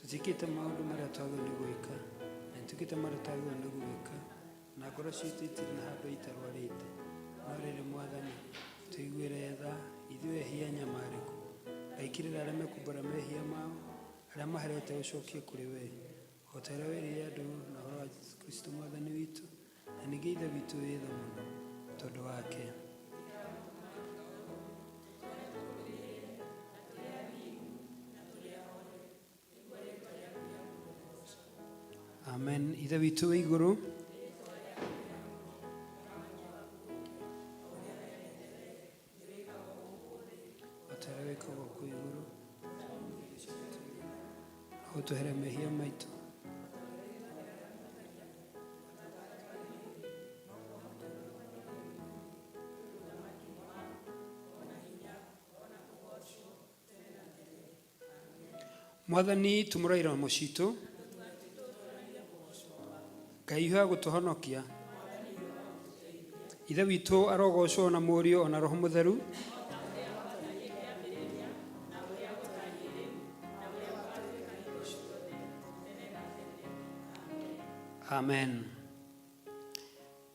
Tũtiĩkĩte maũndũ marĩa twagĩrĩirwo nĩ gwĩka, na nĩtwĩkĩte marĩa twagĩrĩirwo nĩ gwĩka, na ngoro citũ itirĩ na handũ itarwarĩte. No rĩrĩ Mwathani, tũiguĩre tha, ithuĩ ehia anyamarĩku. Ngai kĩrĩra arĩa mekumbũra mehia mao, arĩa maherete ũcokie kũrĩ wee, o ta ũrĩa werĩire andũ na ũhoro wa Jesũ Kristo Mwathani witũ, na ningĩ Ithe witũ wĩ tha mũno tondũ wake. Amen. Ithe witũ wĩ igũrũ, o ta ũrĩa wĩkagwo kũu igũrũ, ũtũhere mehia maitũ. Mwathani tumũra iromo citũ. Ngai hiũha gũtũhonokia. Ithe witũ arogocwo na Mũriũ o na Roho Mũtheru. Amen.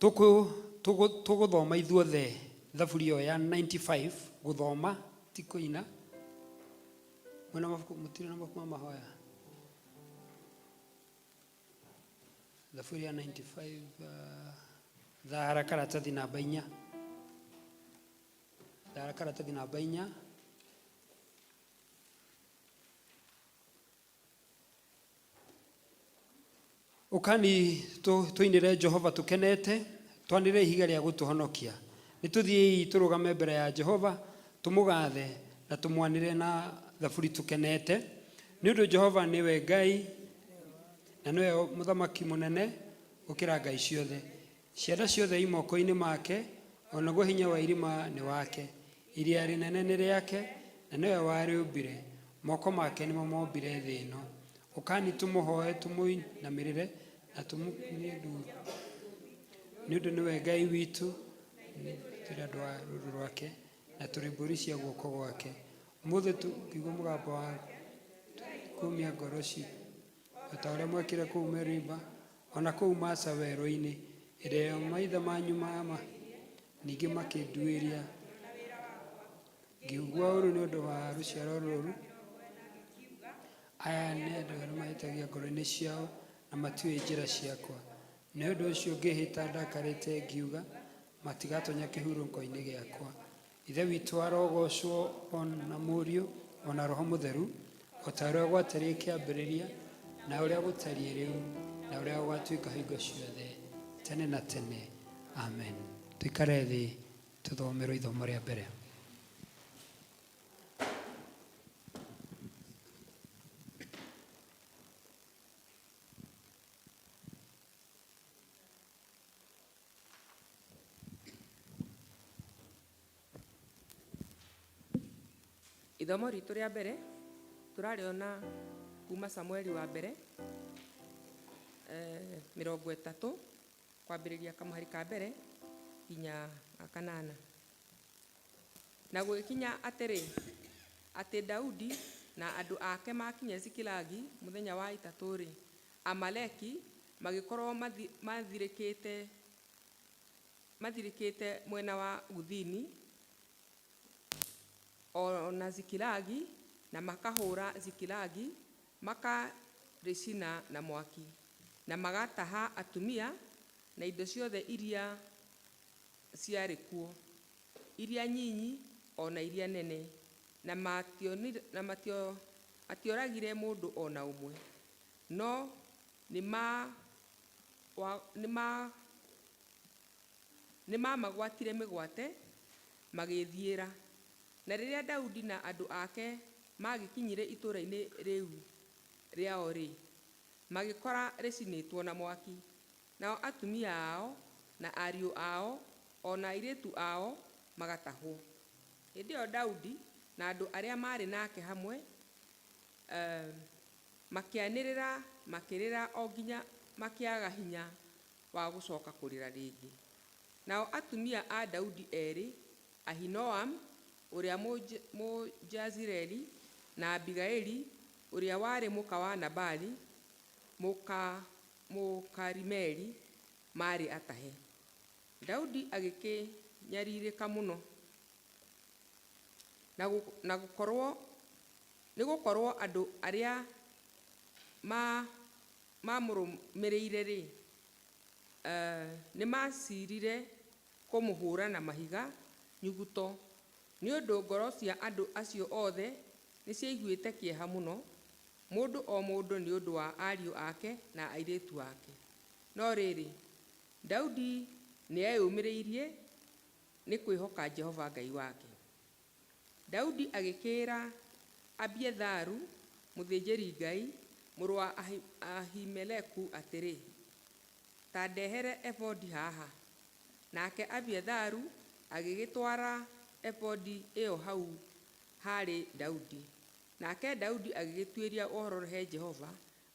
Tũgũthoma ithuothe thaburi ĩyo ya 95 gũthoma ti kũina. Mwĩna mabuku, mũtirĩ na mabuku ma mahoya? Thaburi ya 95 thahara karatathi namba inya. Thahara karatathi namba inya. Ũkani tũinĩre Jehova tũkenete, twanĩrĩre ihiga rĩa gũtũhonokia. Nĩ tũthiĩi tũrũgame mbere ya Jehova, tũmũgathe na tũmwanĩre na thaburi tũkenete. Nĩ ũndũ Jehova nĩwe Ngai, na nĩwe Mũthamaki mũnene gũkĩra ngai ciothe. Cianda ciothe i moko-inĩ make, o naguo hinya wa irĩma nĩ wake. Iria rĩnene nĩ rĩake, na nĩwe warĩũmbire, moko make nĩmo mombire thĩ ĩno. Ũkani tũmũhoe tũmũinamĩrĩre, na tũmũkumie nduru, nĩ ũndũ nĩwe Ngai witũ, tũrĩ andũ a rũũru rwake, na tũrĩ mbũri cia guoko gwake. Ũmũthĩ tũngĩigua mũgambo wake, tũtikũũmia ngoro citũ, o ta ũrĩa mwekire kũu Meriba, o na kũu Masa werũ-inĩ, hĩndĩ ĩrĩa maithe manyu ma ningĩ makĩnduĩria. Ngĩigua ũũru nĩ ũndũ wa rũciaro rũrũ, aya nĩ andũ arĩa mahĩtagia ngoro-inĩ ciao, na matiũĩ njĩra ciakwa. Nĩ ũndũ ũcio ngĩĩhĩta ndakarĩte ngiuga, Matigatonya kĩhurũko-inĩ gĩakwa. Ithe witũ arogoocwo o na Mũriũ o na Roho Mũtheru, o ta ũrĩa gwatariĩ kĩambĩrĩria, na ũrĩa gũtariĩ rĩu, na ũrĩa gũgatuĩka hingo ciothe, tene na tene. Amen. Tũikare thĩ tũthomerwo ithomo rĩa mbere. Ithomo ritũ rĩa mbere tũrarĩona kuma Samueli wa mbere 30 kwambĩrĩria kamũhari ka mbere nginya ga kanana. Na gũgĩkinya atĩrĩ, atĩ Daudi na andũ ake maakinya Zikilagi mũthenya wa ĩtatũ-rĩ, Aamaleki magĩkorũo mathirĩkĩte mathirĩkĩte mwena wa gũthini, o na Zikilagi, na makahũra Zikilagi, makarĩcina na mwaki, na magataha atumia na indo ciothe iria ciarĩ kuo, iria nyinyi o na iria nene, na matioragire mũndũ o na ũmwe, no nĩmamagwatire mĩgwate, magĩĩthiĩra. Na rĩrĩa Daudi na andũ ake maagĩkinyire itũũra-inĩ rĩu rĩao-rĩ, magĩkora rĩcinĩtwo na mwaki, nao atumia ao, na ariũ ao, o na airĩtu ao magatahwo. Hĩndĩ ĩyo Daudi na andũ arĩa maarĩ nake hamwe makĩanĩrĩra makĩrĩra o nginya makĩaga hinya wa gũcoka kũrĩra rĩngĩ. Nao atumia a Daudi erĩ, Ahinoamu ũrĩa Mũjezireeli na Abigaili ũrĩa warĩ mũka wa Nabali, Mũkarimeli, maarĩ atahe. Daudi agĩkĩnyarirĩka mũno, nĩ gũkorũo andũ arĩa maamũrũmĩrĩire-rĩ, nĩmaacirire kũmũhũra na mahiga nyuguto, nĩ ũndũ ngoro cia andũ acio othe nĩciaiguĩte kĩeha mũno, mũndũ o mũndũ nĩ ũndũ wa ariũ ake na airĩtu ake. No rĩrĩ, Daudi nĩeyũmĩrĩirie nĩ kwĩhoka Jehova Ngai wake. Daudi agĩkĩĩra Abiatharu, mũthĩnjĩri-Ngai, mũrũ wa Ahimeleku atĩrĩ, Ta ndehere ebodi haha. Nake Abiatharu agĩgĩtwara ebodi ĩo hau haarĩ Daudi. Nake Daudi agĩgĩtuĩria ũhoro he Jehova,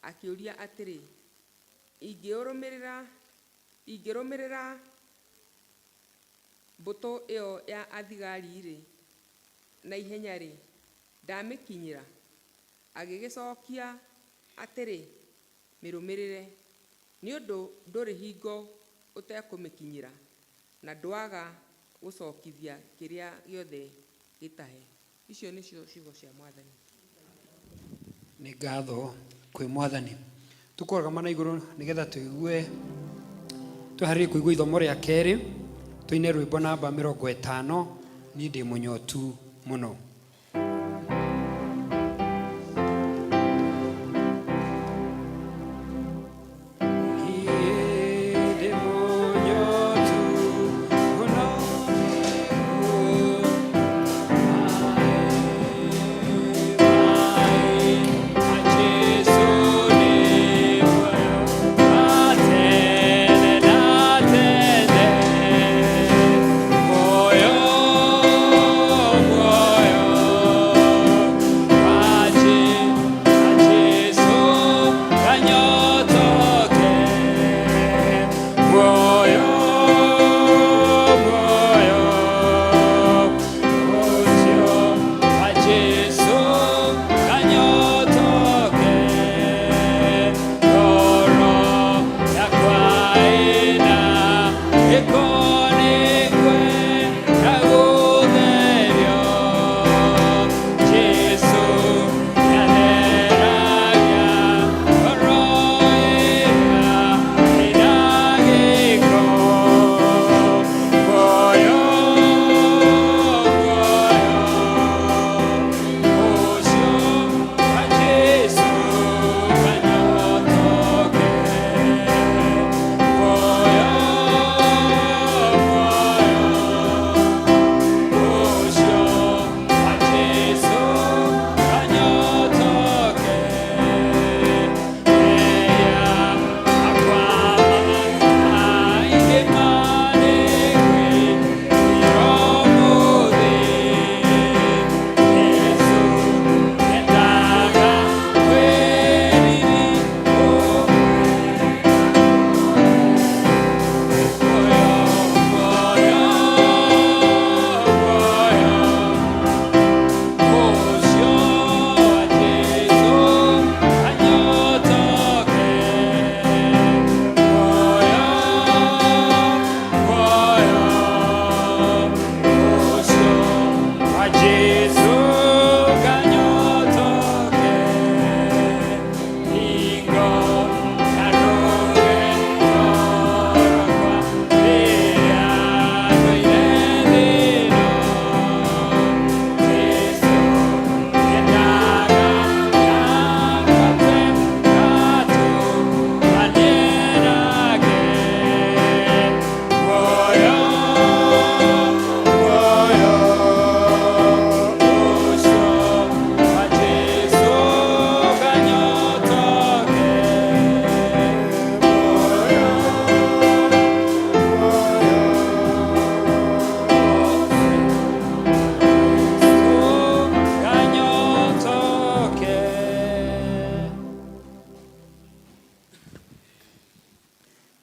akĩũria atĩrĩ, Ingĩrũmĩrĩra mbũtũ ĩo ya athigari-rĩ, na ihenya-rĩ, ndamĩkinyĩra? Agĩgĩcokia atĩrĩ, Mĩrũmĩrĩre, nĩ ũndũ ndũrĩ hingo ũtekũmĩkinyĩra, na ndwaga gũcokithia kĩrĩa gĩothe gĩtahe. Icio nĩcio ciugo cia Mwathani. Nĩ ngatho kwĩ Mwathani. Tũkũrũgama na igũrũ nĩgetha tũigue, twĩharĩrie kũigua ithomo rĩa kerĩ, tũine rwĩmbo namba 50, niĩ ndĩ mũnyotu mũno.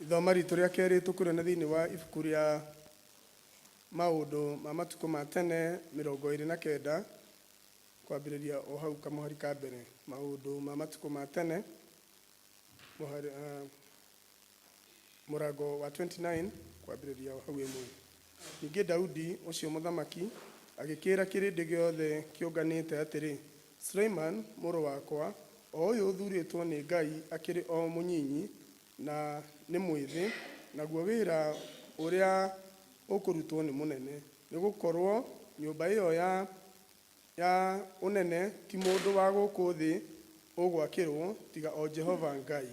Ithoma ritũ rĩa kerĩ tũkũrĩona thĩinĩ wa ibuku rĩa Maũndũ ma Matukũ ma Tene 29. Kwambĩrĩria o hau kamũhari ka mbere. Maũndũ ma matukũ ma tene, mũhari, mũrango wa 29 kwambĩrĩria o hau ĩmwe. Ningĩ Daudi ũcio mũthamaki agĩkĩĩra kĩrĩndĩ gĩothe kĩũnganĩte atĩrĩ, Suleiman mũrũ wakwa, o ũyũ ũthurĩtwo nĩ Ngai akĩrĩ o mũnyinyi na nĩ mwĩthĩ, naguo wĩra ũrĩa ũkũrutwo nĩ mũnene, nĩ gũkorwo nyũmba ĩyo ya ũnene ti mũndũ wa gũkũ thĩ ũgwakĩrwo tiga o Jehova Ngai.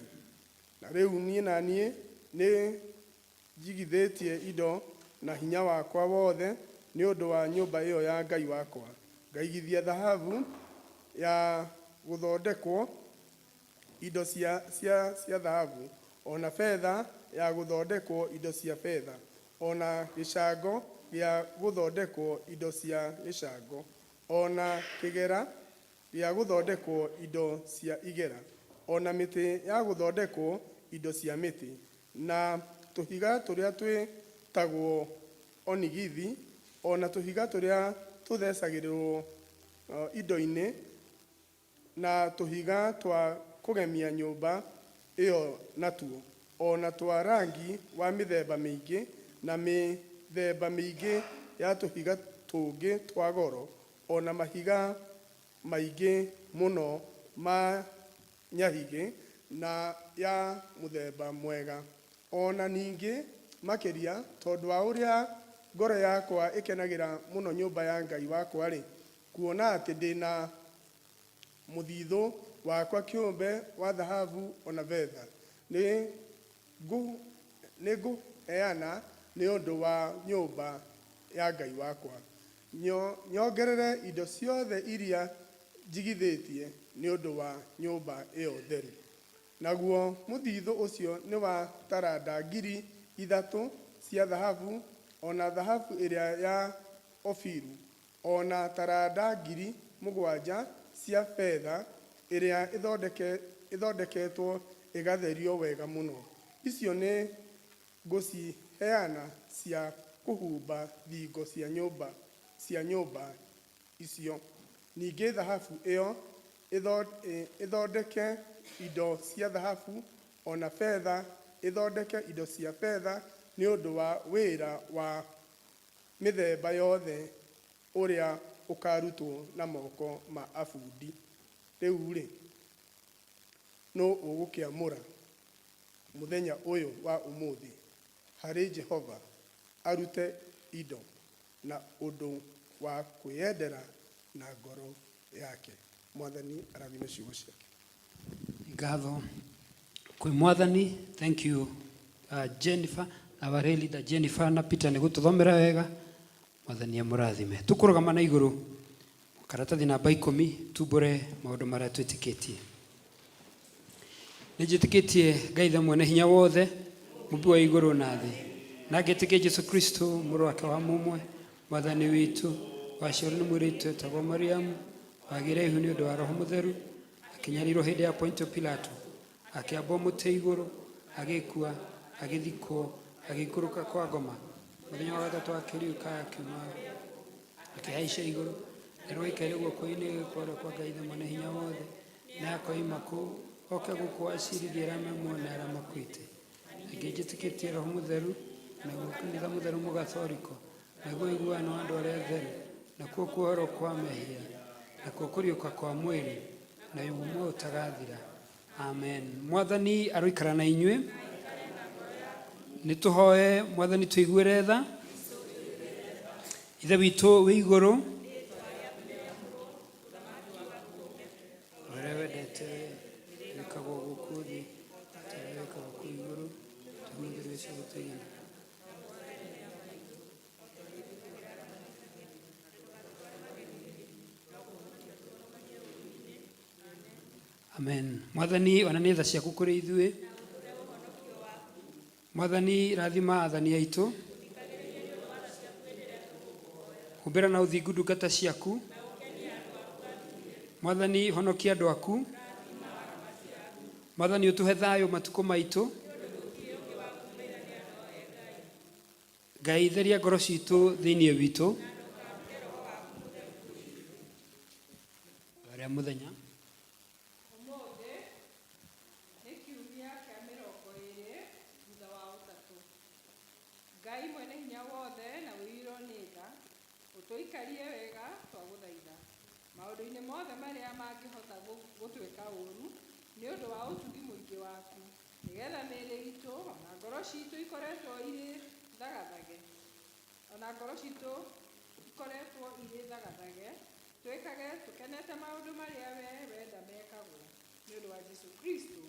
Na rĩu niĩ na niĩ nĩ njigithĩtie indo na hinya wakwa wothe nĩ ũndũ wa nyũmba ĩyo ya Ngai wakwa. Ngaigithia thahabu ya gũthondekwo indo cia thahabu, o na betha ya gũthondekwo indo cia betha, o na gĩcango gĩa gũthondekwo indo cia gĩcango, o na kĩgera gĩa gũthondekwo indo cia igera, o na mĩtĩ ya gũthondekwo indo cia mĩtĩ, na tũhiga tũrĩa twĩtagwo onigithi, o na tũhiga tũrĩa tũthecagĩrĩrwo indo-inĩ, na tũhiga twa kũgemia nyũmba ĩyo natuo, o na twa rangi wa mĩthemba mĩingĩ, na mĩthemba mĩingĩ ya tũhiga tũngĩ twa goro, o na mahiga maingĩ mũno ma nyahigĩ na ya mũthemba mwega. O na ningĩ makĩria, tondũ wa ũrĩa ngoro yakwa ĩkenagĩra mũno nyũmba ya Ngai wakwa-rĩ, kuona atĩ ndĩna mũthithũ wakwa kĩũmbe wa thahabu o na betha, nĩ ngũheana nĩ ũndũ wa nyũmba ya Ngai wakwa, nyongerere indo ciothe iria njigithĩtie nĩ ũndũ wa nyũmba ĩyo theru. Naguo mũthithũ ũcio nĩ wa taranda 3,000 cia thahabu, o na thahabu ĩrĩa ya Ofiru, o na taranda 7,000 cia betha ĩrĩa ĩthondeketwo ĩgatherio wega mũno. Icio nĩ ngũciheana cia kũhumba thingo cia nyũmba icio. Ningĩ thahabu ĩyo ĩthondeke indo cia thahabu, o na betha ĩthondeke indo cia betha nĩ ũndũ wa wĩra wa mĩthemba yothe ũrĩa ũkarutwo na moko ma abundi. Rĩu-rĩ, nũ ũgũkĩamũra mũthenya ũyũ wa ũmũthĩ harĩ Jehova arute indo na ũndũ wa kwĩyendera na ngoro yake? Mwathani arathime ciugo ciake. Ngatho kwĩ Mwathani. Thank you, Jennifer, our leader Jennifer na Peter, nĩ gũtũthomera wega. Mwathani amũrathime. Tũkũrũgama na igũrũ karatathi namba 10, tumbũre maũndũ marĩa twĩtĩkĩtie. Nĩ njĩtĩkĩtie Ngai Ithe mwene hinya wothe, mũmbi wa igũrũ na thĩ, na ngetĩkia Jesu Kristo, mũrũ wake wa mũmwe, Mwathani witũ, waciarwo nĩ mũirĩtu wetagwo Mariamu, wagĩire ihu nĩ ũndũ wa Roho Mũtheru, akĩnyarirwo hĩndĩ ya Pontio Pilato, akĩambwo mũtĩ igũrũ, agĩkua, agĩthikwo, agĩikũrũka kwa ngoma. Mũthenya wa gatatũ akĩriũka akiuma, akĩhaica igũrũ, na rĩu aikaire guoko-inĩ kwa ũrĩo kwa Ngai Ithe mwene hinya wothe, na akoima kũu oke gũkũ acirithie arĩa me muoyo na arĩa makuĩte. Ningĩ njĩtĩkĩtie Roho Mũtheru, naguo kanitha mũtheru mũgathoriko, naguo ũiguano wa andũ arĩa atheru, nakuo kuoherwo kwa mehia, nakuo kũriũka kwa mwĩrĩ, na muoyo ũtagathira. Amen. Mwathani aroikara na inyuĩ. Nĩ tũhoe Mwathani tũiguĩre tha. Ithe witũ wĩ igũrũ, ũrĩa wendete wĩkagwo gũkũ thĩ ta ũrĩa wĩkagwo kũu igũrũ. Tũhe cia gũtũigana. Amen. Mwathani, onania tha ciaku kũrĩ ithuĩ. Mwathani, rathima athani aitũ. Humbĩra na ũthingu ndungata ciaku. Mwathani, honokia andũ aku. Mwathani, ũtũhe thayũ matukũ maitũ. Ngai, theria ngoro citũ thĩinĩ witũ. Rĩa mũthenya. Ũmũthĩ nĩ kiumia kĩa 20 thutha wa ũtatũ. Ngai mwene hinya wothe na ũiyũirwo nĩ tha, ũtũikarie wega twagũthaitha. Maũndũ-inĩ mothe marĩa mangĩhota gũtwĩka ũũru nĩ ũndũ wa ũtugi mũingĩ waku, nĩgetha mĩĩrĩ itũ ona ngoro citũ ikoretwo irĩ thagathage, ona ngoro citũ ikoretwo irĩ thagathage, twĩkage tũkenete maũndũ marĩa we wenda mekagwo, nĩ ũndũ wa Jesu Kristo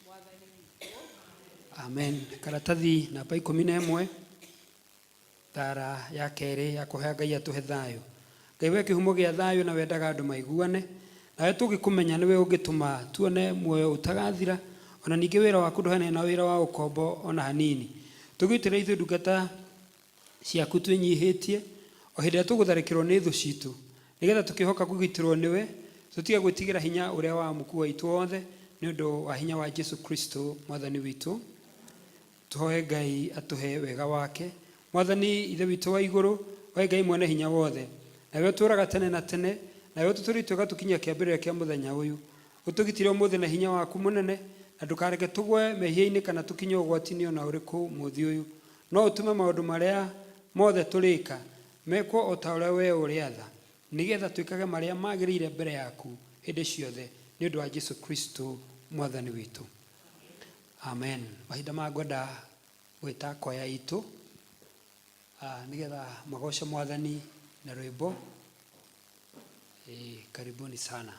mwathani witũ. Amen. Karatathi namba 11, thara ya kerĩ ya kũhoya Ngai atũhe thayũ. Ngai we kĩhumo gĩa thayũ na wendaga andũ maiguane, nawe tũngĩkũmenya nĩwe ũngĩtũma tuone muoyo ũtagathira, ona ningĩ wĩra waku ndũhanaine na wĩra wa ũkombo ona hanini. Tũgitĩre ithuĩ ndungata ciaku twĩnyihĩtie o hĩndĩ ĩrĩa tũgũtharĩkĩrwo nĩ thũ citũ, nĩgetha tũkĩhoka kũgitĩrwo nĩwe, tũtige gwĩtigĩra hinya ũrĩa wa mũku waitũ wothe, nĩ ũndũ wa hinya wa Jesu Kristo mwathani witũ. Tũhoe Ngai atũhe wega wake. Mwathani Ithe witũ wa igũrũ, we Ngai mwene hinya wothe, nawe ũtũũraga tene na tene, nawe ũtũtũrĩte ũgatũkinyia kĩambĩrĩria kĩa mũthenya ũyũ. Ũtũgitĩre ũmũthĩ na hinya waku mũnene, na ndũkareke tũgwe mehia-inĩ kana tũkinye ũgwati-inĩ ona ũrĩkũ mũthĩ ũyũ. No ũtũme maũndũ marĩa mothe tũrĩka mekwo o ta ũrĩa we ũrĩatha, nĩgetha twĩkage marĩa magĩrĩire mbere yaku hĩndĩ ciothe, nĩ ũndũ wa Jesu Kristo mwathani witũ. Amen. Mahinda maya ngwenda gwĩta kwaya itũ nĩgetha magoce mwathani na rwĩmbo. Karibuni sana.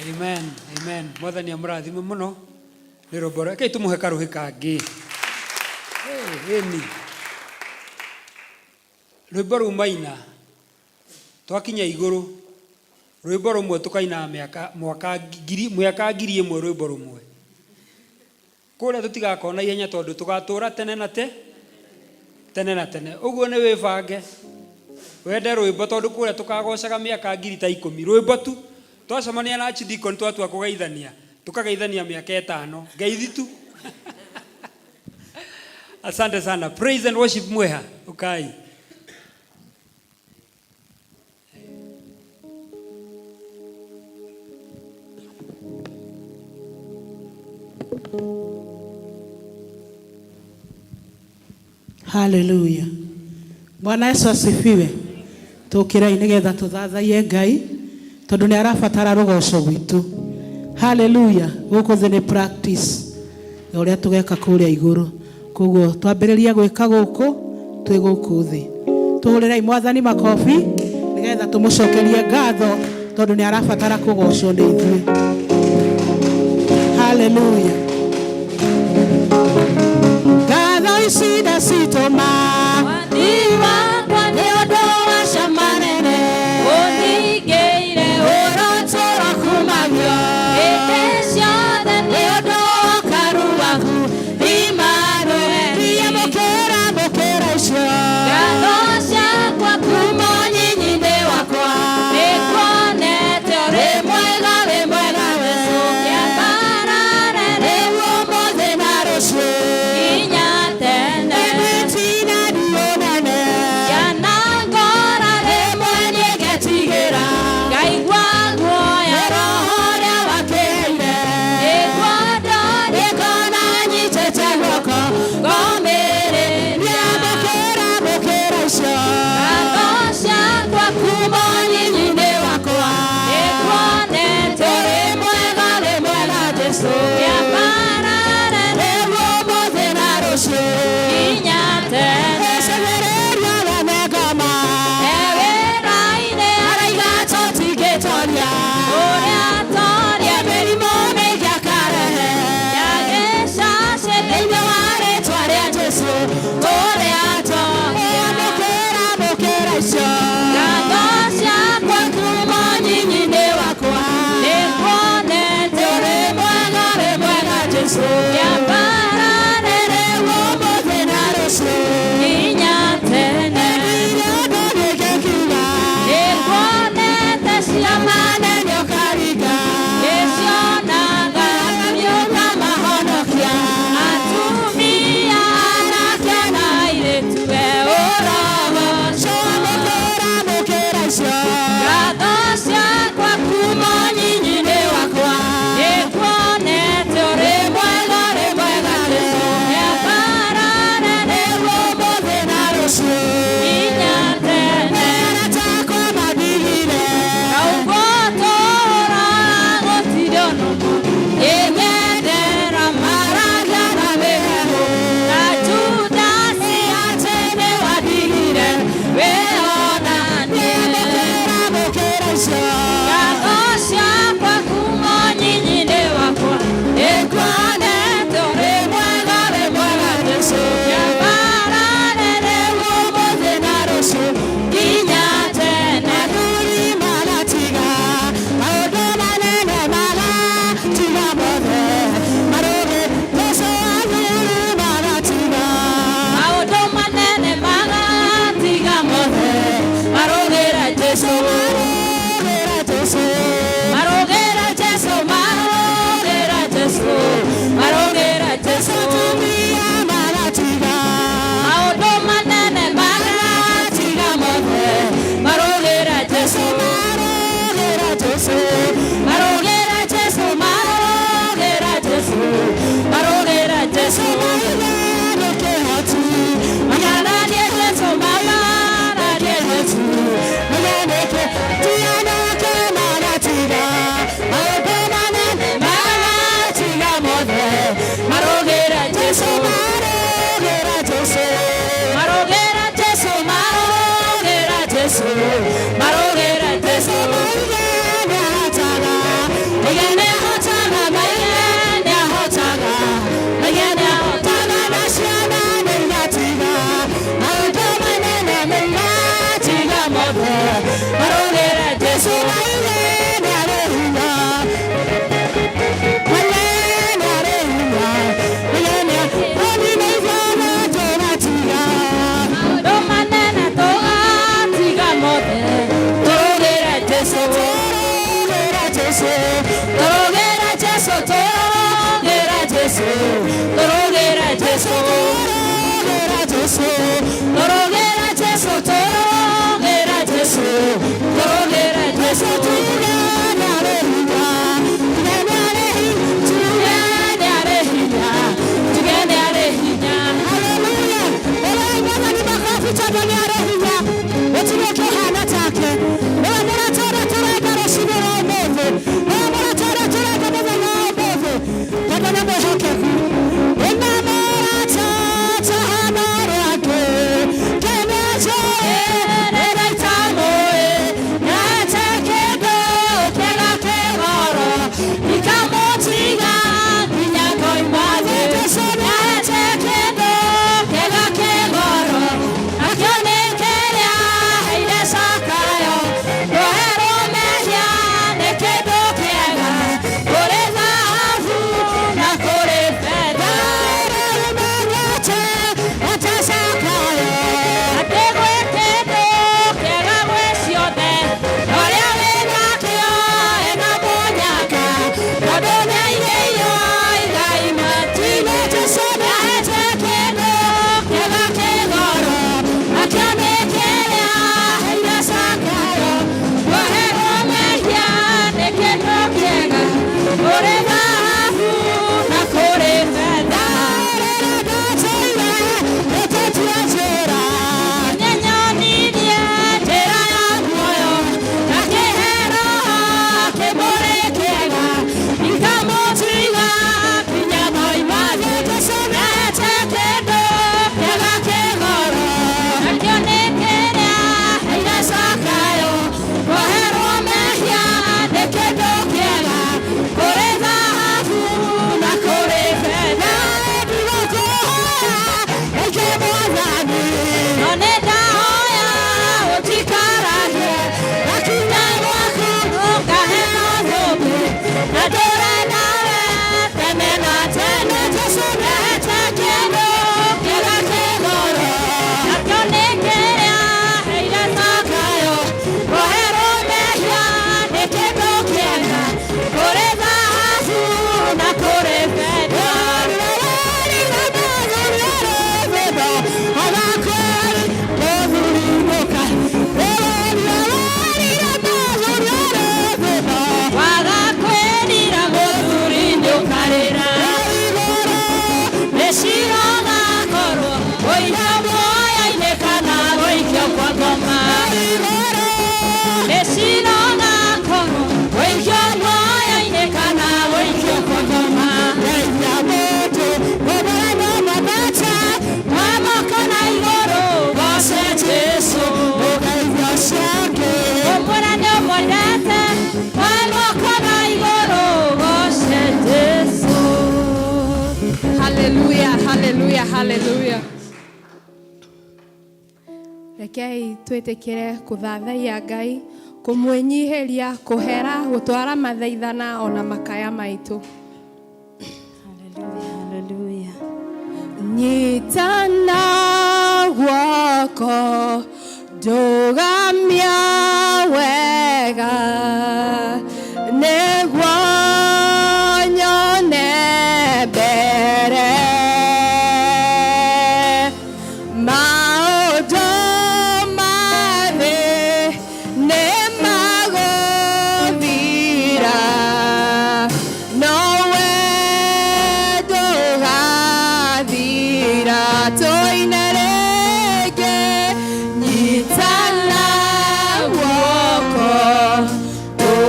Amen, amen. Mwathani amũrathime mũno nĩ rwĩmbo rekei tũmũhe karũhĩ kangĩ. Ĩni rwĩmbo rũu maina twakinya igũrũ, rwĩmbo rũmwe tũkaina mĩaka mwaka ngiri, mĩaka 1000 rwĩmbo rũmwe. Kũrĩa tũtigakona ihenya tondũ tũgatũra tene na te tene na tene. Ũguo nĩ wĩbange wende rwĩmbo tondũ kũrĩa tũkagocaga mĩaka 10,000 rwĩmbo tu. Twacemania na archdeacon twatua kũgeithania, tũkageithania mĩaka 5 ngeithi tu. Asante sana. Praise and worship mweha ukai. Haleluya. Bwana Yesu asifiwe. Tukirai nigetha tuthathaiye Ngai tondu ni arabatara rugoco gwitu. Haleluya. Guku thi ni practice ya uria tugeka kuria iguru. Koguo twambiriria gwika guku twi guku thi. Tuhurirai Mwathani makobi nigetha tumucokerie ngatho tondu ni arabatara kugocwo ni ithuĩ. Haleluya. Ngatho ici ndacitũma nĩ ũndũ wa cama nene ũrotũra kumagio nĩ ũndũ wa ũkaru waku Emmanuel. Mũkĩra mũkĩra icio kuma ũnyinyi-inĩ wakwa wĩ mwega wĩ mwega we rĩu ũmũthĩ na rũciũ. Nĩngwĩtina ndiũnene. Tũrũgĩre Jesũ, tũrũgĩre Jesũ, tũrũgĩre Jesũ, tũrũgĩre Jesũ, tũrũgĩre Jesũ, tũrũgĩre Jesũ, tũrũgĩre Jesũ, tuge nĩarĩ hinya, tuge nĩarĩ hinya, tuge nĩarĩ hinya, tuge nĩarĩ hinya. Haleluya. Ĩrai Mwathani makobi tondũ nĩ arĩ hinya. Gũtirĩ kĩhana take. Nĩwe mũrata ũrĩa tũrenga rũcinĩ rwa ũmũthĩ. Nĩwe mũrata ũrĩa tũrenga mũthenya wa ũmũthĩ. Tondũ nĩ mwĩhokeku. Ĩna mũrata tahana ũrĩa angĩ. Kĩnĩ njũĩ, rĩrĩa itamũĩ. Nate kĩndũ kĩega kĩgoro, ikamũtiga nginya ngoima thĩ. Nate kĩndũ kĩega kĩgoro, nakĩo nĩ kĩrĩa heire Zakayo. Kuoherwo mehia nĩ kĩndũ kĩega, kũrĩ thahabu na kũrĩ betha. Ũmenyete atĩ Zakayo. Atĩ gwĩ kĩndũ kĩega gwĩ ciothe, ũrĩa wĩnakĩo ena mũnyaka, tondũ nĩaigĩirwo igai matu-inĩ. Jesũ nĩahete kĩndũ kĩega kĩgoro, nakĩo nĩ kĩrĩa aheire Zakayo. Kuoherwo mehia nĩ kĩndũ kĩega, kũrĩ thahabu na kũrĩ betha. Nĩnyonirie njĩra ya muoyo, akĩhe Roho kĩmũrĩ kĩega, ikamũtiga nginya ngoima thĩ. Nĩahete kĩndũ kĩega kĩgoro, nakĩo nĩ kĩrĩa aheire Zakayo. Kuoherwo mehia nĩ kĩndũ kĩega, kũrĩ thahabu na kũrĩ betha. No nĩ ndahoya ũtikaragie, gakinya gwaku ngaheo thũmbĩ, na ndũre nawe tene na tene. Jesũ nĩahete kĩndũ kĩega kĩgoro, nakĩo nĩ kĩrĩa aheire Zakayo. Kuoherwo mehia nĩ kĩndũ kĩega, kũrĩ thahabu na kũrĩ betha. Waga kwĩrira mũthuri nĩũkarĩra, meciria ũgakorwo ũikio muoyo-inĩ kana ũikio kwa ngoma. Meciria ũgakorwo ũikio muoyo-inĩ kana ũikio kwa ngoma. Wa moko na igũrũ goce Jesũ, ũmwĩre nĩũmwendete. Wa moko na igũrũ goce Jesũ. Haleluya, haleluya, haleluya. Rekei twĩtĩkĩre kũthathaiya Ngai, kũmwĩnyihĩria, kũhera, gũtwara mathaithana ona makaya maitũ. Haleluya, haleluya. Nyitana guoko, ndũgamia wega, nĩguo nyone mbere. Maũndũ ma thĩ nĩ magũthira, nowe ndũgathira. Tũine rĩngĩ, nyitana guoko, ndũgamia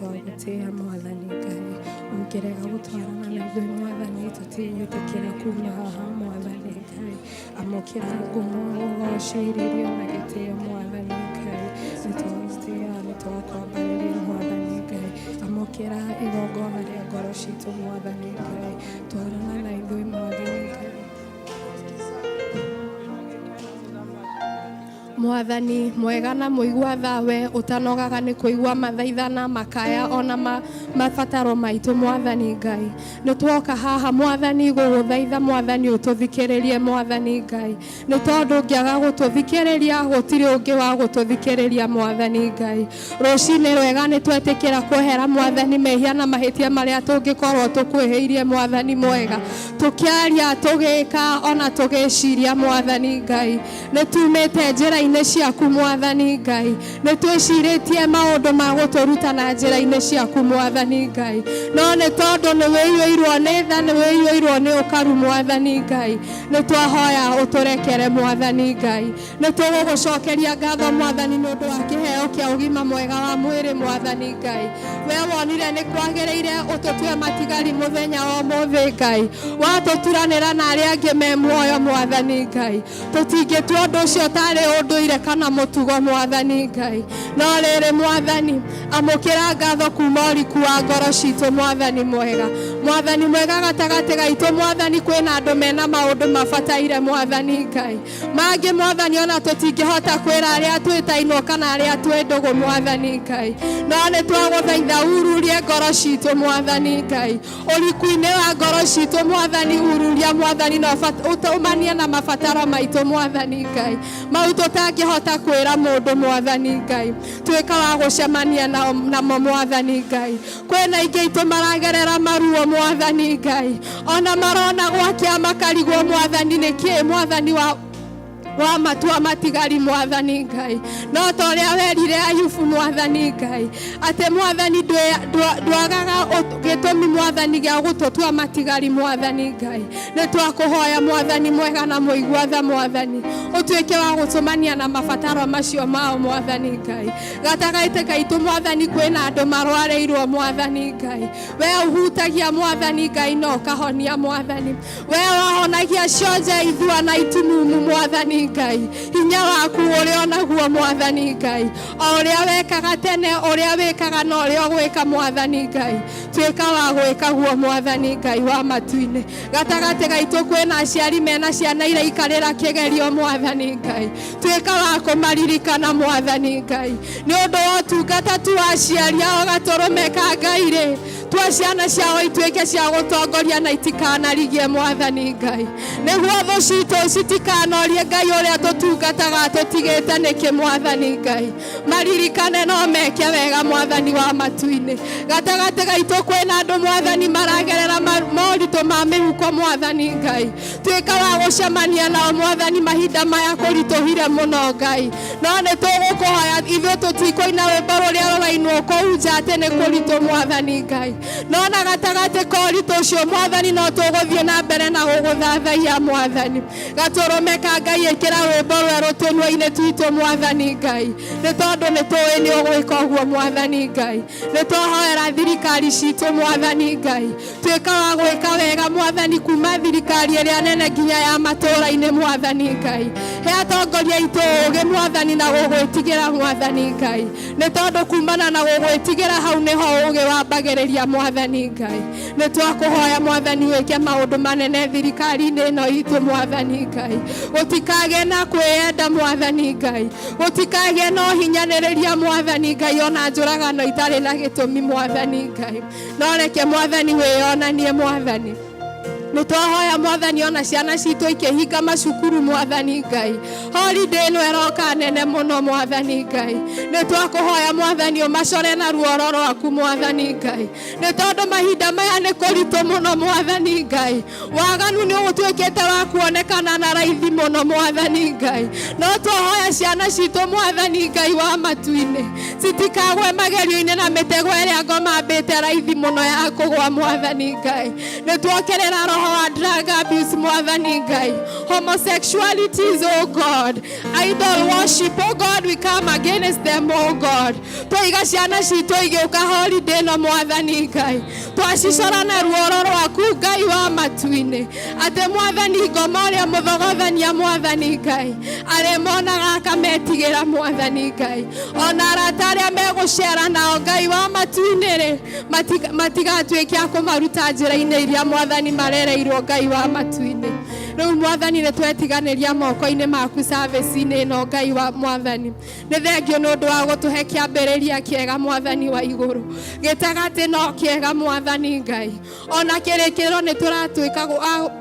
Nĩtwagũtĩĩa Mwathani Ngai. Ũngĩrega gũtwarana na ithuĩ Mwathani, tũtigwĩtĩkĩra kuma haha Mwathani Ngai. Amũkĩra ngumo, ũgocĩrĩrio na gĩtĩo Mwathani Ngai. Nĩtwagũtĩĩa, nĩtwakwambarĩria Mwathani Ngai. Amũkĩra igongona rĩa ngoro citũ Mwathani Ngai. Twarana na ithuĩ Mwathani Ngai. Mwathani mwega na mũigua tha, we ũtanogaga nĩ kũigua mathaithana, makaya ona mabataro maitũ Mwathani Ngai. Nĩ twoka haha Mwathani gũgũthaitha Mwathani ũtũthikĩrĩrie Mwathani Ngai. Nĩ tondũ ũngĩaga gũtũthikĩrĩria gũtirĩ ũngĩ wa gũtũthikĩrĩria Mwathani Ngai. Rũcinĩ rwega nĩ twetĩkĩra kwehera Mwathani mehia na mahĩtia marĩa tũngĩkorwo tũkwĩhĩirie Mwathani mwega. Tũkĩaria, tũgĩka ona tũgĩciria Mwathani Ngai. Nĩ tumĩte njĩra-inĩ ciaku Mwathani Ngai. Nĩ twĩcirĩtie maũndũ ma gũtũruta na njĩra-inĩ ciaku Mwathani Ngai. No nĩ tondũ nĩ wĩiyũirwo nĩ tha, nĩ wĩiyũirwo nĩ ũkaru Mwathani Ngai. Nĩ twahoya ũtũrekere Mwathani Ngai. Nĩ tũgũgũcokeria ngatho Mwathani nĩ ũndũ wa kĩheo kĩa ũgima mwega wa mwĩrĩ Mwathani Ngai. We wonire nĩ kwagĩrĩire ũtũtue matigari mũthenya wa ũmũthĩ Ngai. Watũturanĩra na arĩa angĩ me muoyo Mwathani Ngai. Tũtingĩtua ũndũ ũcio tarĩ ũndũire kana mũtugo Mwathani Ngai. No rĩrĩ Mwathani, amũkĩra ngatho kuma ũriku wa ngoro citũ Mwathani mwega. Mwathani mwega gatagatĩ gaitũ Mwathani kwĩna andũ mena maũndũ mabataire Mwathani Ngai. Mangĩ Mwathani ona tũtingĩhota kwĩra arĩa twĩtainwo kana arĩa twĩ ndũgũ Mwathani Ngai. No nĩ twagũthaitha ururie ngoro citũ Mwathani Ngai. Ũriku-inĩ wa ngoro citũ Mwathani ururia Mwathani na ũmanie na mabataro maitũ Mwathani Ngai. Mau tũtangĩhota kwĩra mũndũ Mwathani Ngai. Tuĩka wa gũcemania namo Mwathani Ngai. Kwĩna aingĩ aitũ maragerera maruo Mwathani Ngai. Ona marona gwakĩa makarigwo Mwathani nĩkĩ Mwathani wa matua matigari Mwathani Ngai. No ta ũrĩa werire Ayubu Mwathani Ngai atĩ Mwathani ndwagaga gĩtũmi Mwathani gĩa gũtũtua matigari Mwathani Ngai. Nĩ twakũhoya Mwathani mwega na mũigua tha Mwathani ũtuĩke wa gũtũmania na mabataro macio mao Mwathani Ngai. Gatagatĩ gaitũ Mwathani kwĩna andũ marwarĩirwo Mwathani Ngai. We ũhutagia Mwathani Ngai na ũkahonia Mwathani. We wahonagia cionje ithua na itumumu Mwathani Ngai. Hinya waku ũrĩa onaguo Mwathani Ngai. O ũrĩa wekaga tene, ũrĩa wĩkaga na ũrĩa ũgwĩka Mwathani Ngai. Tuĩka wa gwĩka guo Mwathani Ngai wa matu-inĩ. Gatagatĩ gaitũ kwĩna aciari mena ciana iraikarĩra kĩgerio Mwathani Ngai. Tuĩka wa kũmaririkana Mwathani Ngai. Nĩ ũndũ wa ũtungata tu wa aciari ao gatũrũme ka Ngai rĩ, tua ciana ciao ituĩke cia gũtongoria na itikanarigie Mwathani Ngai. Nĩguo thũ citũ citikanorie Ngai ũrĩa tũtungataga tũtigĩte nĩkĩ Mwathani Ngai. Maririkane no meke wega Mwathani wa matu-inĩ. Gatagatĩ gaitũ kwĩna andũ Mwathani maragerera moritũ ma mĩhuko Mwathani Ngai. Tuĩka wa gũcemania nao Mwathani mahinda maya kũritũhire mũno Ngai. No nĩ tũgũkũhoya ithuĩ tũtikũina rwĩmbo rũrĩa rũrainwo kũu nja atĩ nĩ kũritũ Mwathani Ngai. No na gatagatĩ ka ũritũ ũcio Mwathani no tũgũthiĩ na mbere na gũgũthathaiya Mwathani. Gatũrũme ka Ngai ĩkĩra rwĩmbo rwerũ tũnua-inĩ twitũ Mwathani Ngai. Nĩ tondũ nĩ tũĩ nĩ ũgwĩka ũguo Mwathani Ngai. Nĩ twahoera thirikari citũ Mwathani Ngai. Tuĩka wa gwĩka wega Mwathani kuma thirikari ĩrĩa nene nginya ya matũũra-inĩ Mwathani Ngai. He atongoria aitũ ũũgĩ Mwathani na gũgwĩtigĩra Mwathani Ngai. Nĩ tondũ kumana na gũgwĩtigĩra hau nĩho ũũgĩ wambagĩrĩria Mwathani Ngai. Nĩ twakũhoya Mwathani wĩke maũndũ manene thirikari-inĩ ĩno itũ Mwathani Ngai. Gũtikagĩe na kwĩyenda Mwathani Ngai. Gũtikagĩe na ũhinyanĩrĩria Mwathani Ngai ona njũragano itarĩ na gĩtũmi Mwathani Ngai. No reke Mwathani wĩyonanie Mwathani. Nĩ twahoya Mwathani ona ciana citũ ikĩhinga macukuru Mwathani Ngai. Holiday ĩno ĩroka nene mũno Mwathani Ngai. Nĩ twakũhoya Mwathani ũmacore na ruoro rwaku Mwathani Ngai. Nĩ tondũ mahinda maya nĩ kũritũ mũno Mwathani Ngai. Waganu nĩ ũtuĩkĩte wa kuonekana na raithi mũno Mwathani Ngai. No twahoya ciana citũ Mwathani Ngai wa matu-inĩ citikagwe magerio-inĩ na mĩtego ĩrĩa ngoma ambĩte raithi mũno ya kũgwa Mwathani Ngai. Nĩ tuokerera roho wa drug abuse Mwathani Ngai. Homosexualities, oh God. Idol worship, oh God, we come against them, oh God. God. Twaiga ciana citũ igĩũka holiday ĩno mwathani Ngai, twacicora na ruoro rwaku Ngai wa matu-inĩ, atĩ mwathani ngoma ũrĩa mũthogothania mwathani Ngai arĩmonaga akametigĩra mwathani Ngai, ona arata arĩa megũcera nao Ngai wa matu-inĩ rĩ, matigatuĩke a kũmaruta njĩra-inĩ iria mwathani marereirwo Ngai wa matu-inĩ. Rĩu mwathani nĩ twetiganĩria moko-inĩ maku service-inĩ ĩno Ngai wa mwathani, nĩ thengio nĩ ũndũ wa gũtũhe kĩambĩrĩria kĩega mwathani wa igũrũ, gĩtagatĩ no kĩega mwathani Ngai, ona kĩrĩkĩrĩro nĩ tũratuĩka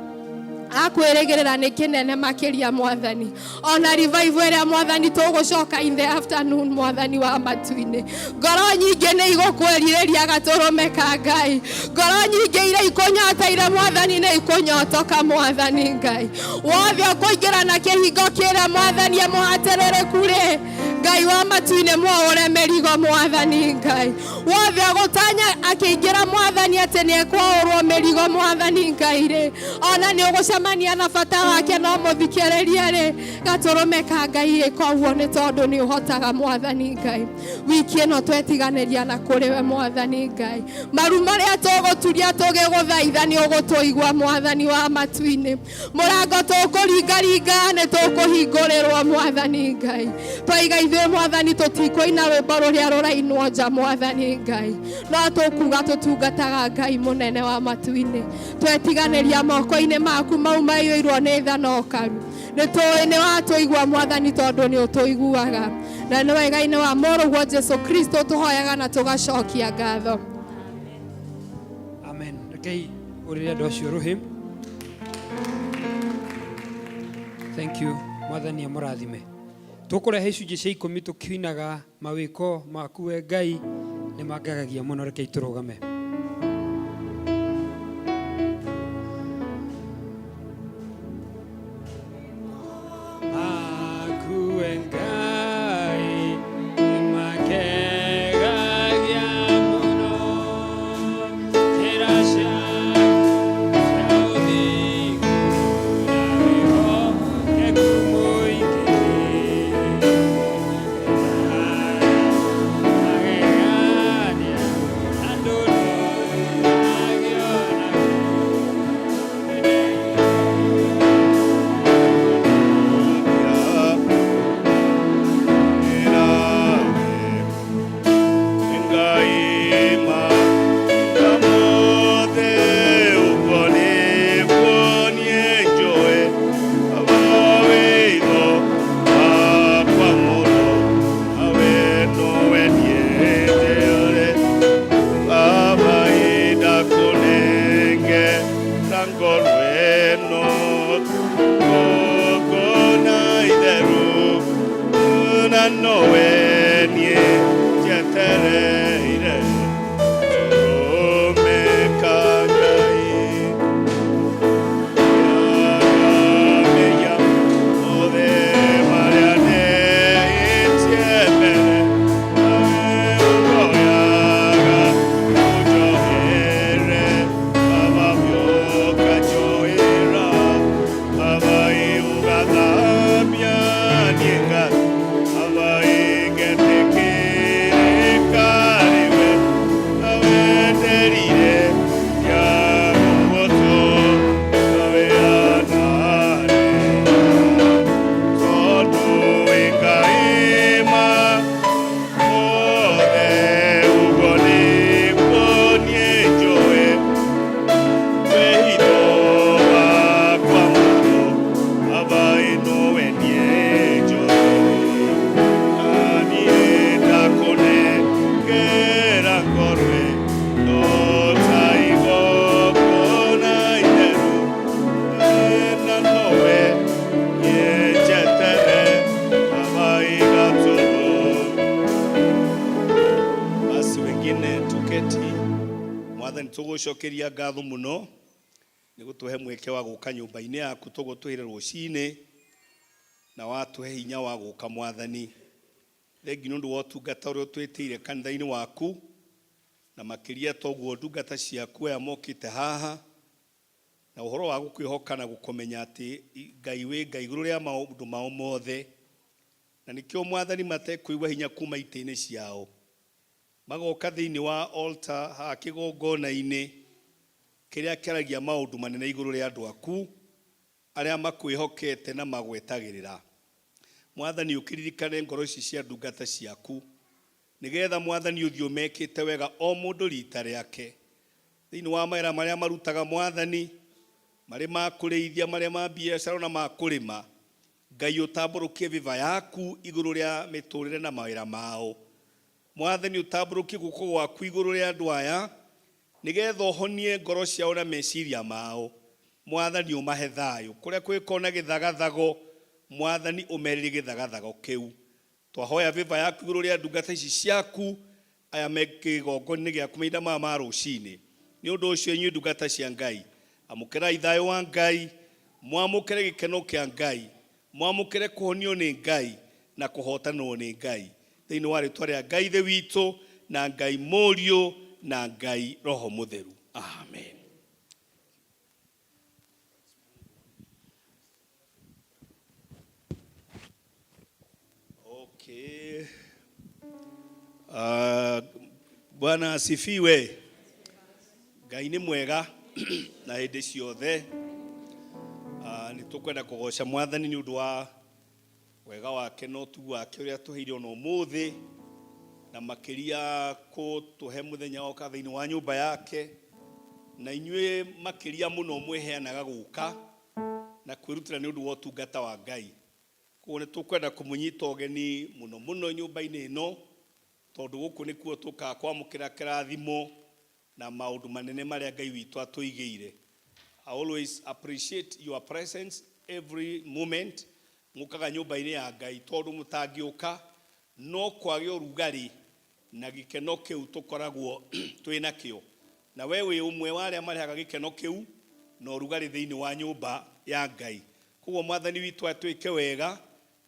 akwĩrĩgĩrĩra nĩ kĩnene makĩria mwathani, ona revival ĩrĩa mwathani tũgũcoka in the afternoon mwathani wa matu-inĩ, ngoro nyingĩ nĩ igũkwĩrirĩria gatũrũme ka Ngai, ngoro nyingĩ iria ikũnyoteire mwathani nĩ ikũnyotoka mwathani Ngai, wothe ũkũingĩra na kĩhingo kĩrĩa mwathani emũhatĩrĩrĩku rĩ, Ngai wa matu-inĩ mwaũre mĩrigo mwathani Ngai, wothe ũgũtanya akĩingĩra mwathani atĩ nĩ ekwaũrwo mĩrigo mwathani Ngai rĩ, ona nĩ ũgũcemania na bata wake no mũthikĩrĩrie rĩ, gatũrũme ka Ngai ĩka ũguo nĩ tondũ nĩ ũhotaga mwathani Ngai. Wiki ĩno twetiganĩria na kũrĩ we mwathani Ngai, maru marĩa tũgũturia tũgĩgũthaitha nĩ ũgũtũigua mwathani wa matu-inĩ, mũrango tũkũringaringa nĩ tũkũhingũrĩrwo mwathani Ngai, twaiga ithuĩ mwathani tũtikũina rwĩmbo rũrĩa rũrainwo nja mwathani Ngai, no tũkuga tũtungataga Ngai mũnene wa matu-inĩ, twetiganĩria moko-inĩ maku mau maiyũirwo nĩ tha na ũkaru, nĩ tũĩ nĩ watũigua mwathani tondũ nĩ ũtũiguaga, na nĩ wega-inĩ wa mũrũguo Jesu Kristo tũhoyaga na tũgacokia ngatho. Amen. Rekei ũrĩre andũ acio rũhĩ. Thank you. Mwathani amũrathime. Tũkũrehe icunjĩ cia ikũmi tũkiinaga mawĩko maku we Ngai nĩ mangagagia mũno. Rekei tũrũgame. Maku we Ngai nĩ makegagia mũno, njĩra ciaku cia ũthingu na wĩhokeku mũingĩ, magegania andũ no Basi wengine tuketi. Mwathani tũgũcokeria ngatho mũno nĩ gũtũhe mweke wa gũka nyũmba-inĩ yaku tũgũtwĩre rũcinĩ na watũhe hinya wa gũka mwathani. Thengi nĩ ũndũ wa ũtungata ũrĩa ũtwĩtĩire kanitha-inĩ waku na makĩria toguo ndungata ciaku aya mokĩte haha na ũhoro wa gũkwĩhoka na gũkũmenya atĩ Ngai wĩ Ngai igũrũ rĩa maũndũ mao mothe. Na nĩkĩo Mwathani matekũigua hinya kuma itĩ-inĩ ciao. Magoka thĩinĩ wa altar haha kĩgongona-inĩ kĩrĩa kĩaragia maũndũ manene igũrũ rĩa andũ aku arĩa makwĩhokete na magwetagĩrĩra. Mwathani ũkĩririkane ngoro ici cia ndungata ciaku nĩgetha Mwathani ũthiĩ ũmekĩte wega o mũndũ rita rĩake thĩinĩ wa mawĩra marĩa marutaga Mwathani, marĩ ma kũrĩithia, marĩa ma biacara na ma kũrĩma. Ngai ũtambũrũkie favor yaku igũrũ rĩa mĩtũrĩre na mawĩra mao. Mwathani ũtambũrũkie guoko gwaku igũrũ rĩa andũ aya nĩgetha ũhonie ngoro ciao na meciria mao. Mwathani ũmahe thayũ kũrĩa kwĩkorwo na gĩthagathago, Mwathani ũmerĩrie gĩthagathago kĩu. Twahoya favor yaku igũrũ rĩa ndungata ici ciaku aya me kĩgongona-inĩ gĩaku mahinda maya ma rũcinĩ. Nĩ ũndũ ũcio inyuĩ ndungata cia Ngai, amũkĩrai thayũ wa Ngai, mwamũkĩre gĩkeno kĩa Ngai, mwamũkĩre kũhonio nĩ Ngai na kũhotanwo nĩ Ngai. Thĩinĩ wa rĩtwa rĩa Ngai Ithe witũ na Ngai Mũriũ na Ngai Roho Mũtheru. Amen. Okay. Bwana asifiwe. Ngai nĩ mwega na hĩndĩ ciothe. Nĩ tũkwenda kũgoca Mwathani nĩ ũndũ wa wega wake na ũtugi wake ũrĩa atũheire ona ũmũthĩ, na makĩria kũtũhe mũthenya woka thĩinĩ wa nyũmba yake, na inyuĩ makĩria mũno mwĩheanaga gũka na kwĩrutĩra nĩ ũndũ wa ũtungata wa Ngai. Koguo nĩ tũkwenda kũmũnyita ũgeni mũno mũno nyũmba-inĩ ĩno, tondũ gũkũ nĩkuo tũkaga kwamũkĩra kĩrathimo na maũndũ manene marĩa Ngai witũ atũigĩire. I always appreciate your presence every moment mũkaga nyũmba-inĩ ya Ngai, tondũ mũtangĩũka no kwage ũrugarĩ na gĩkeno kĩu tũkoragwo twĩ nakĩo. Na we wĩ ũmwe wa arĩa marehaga gĩkeno kĩu na ũrugarĩ thĩinĩ wa nyũmba ya Ngai. Koguo Mwathani witũ atwĩke wega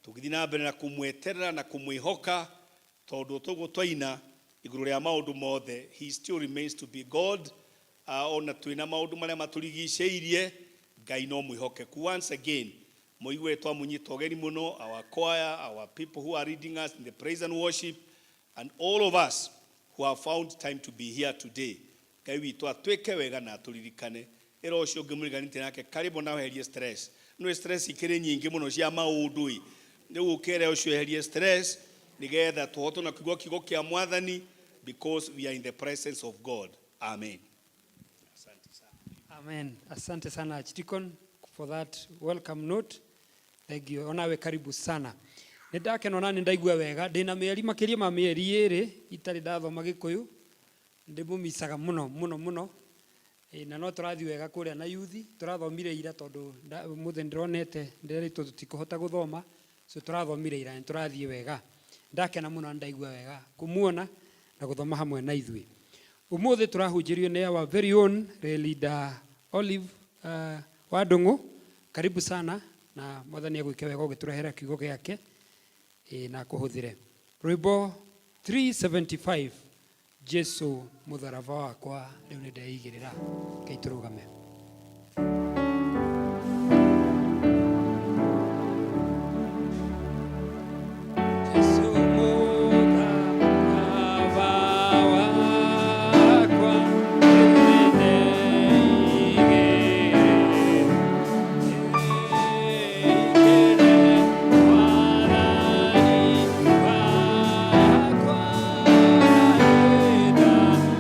tũgĩthiĩ na mbere na kũmweterera na kũmwĩhoka, tondũ toguo twaina igũrũ rĩa maũndũ mothe, he still remains to be God. Ona twĩna maũndũ marĩa matũrigicĩirie, Ngai no mwĩhokeku. Once again, mũigue twamũnyita ũgeni mũno, our choir, our people who are leading us in the praise and worship, and all of us who have found time to be here today. Ngai witũ atwĩke wega na atũririkane. Ĩra ũcio ũngĩ mũriganĩtie nake karibu na weherie stress. Nĩ stress ikĩrĩ nyingĩ mũno cia maũndũ ĩ. Rĩu ũkĩre ũcio eherie stress nĩgetha tũhote na kũigua kiugo kĩa Mwathani, because we are in the presence of God. Amen. Asante sana. Amen. Asante sana Archdeacon for that welcome note. Thank you. Onawe karibu sana. Nĩ ndakena ona nĩ ndaigua wega ndĩna mĩeri makĩria ma mĩeri ĩrĩ itarĩ ndathoma Gĩkũyũ, ndĩmũmicaga mũno mũno mũno. Na no tũrathiĩ wega kũrĩa na yuthi tũrathomire ira, tondũ ũmũthĩ ndĩronete ndĩrerĩtwo tũtikũhota gũthoma, so tũrathomire ira, nĩ tũrathiĩ wega. Ndakena mũno na ndaigua wega kũmuona na gũthoma hamwe na ithuĩ. Ũmũthĩ tũrahunjĩrio nĩ our very own leader Olive wa Ndũng'ũ. Karibu sana na Mwathani agwĩke wega ũgĩtũrehera kiugo gĩake na akũhũthĩre. Rwĩmbo 375, Jesu mũtharaba wakwa rĩu nĩ ndeigĩrĩra. Ngai tũrũgame. Jesu mũtharaba wakwa rĩu nĩ ndeigĩrĩra. Ndeigĩrĩre Mwathani wakwa na nĩndagũtiga.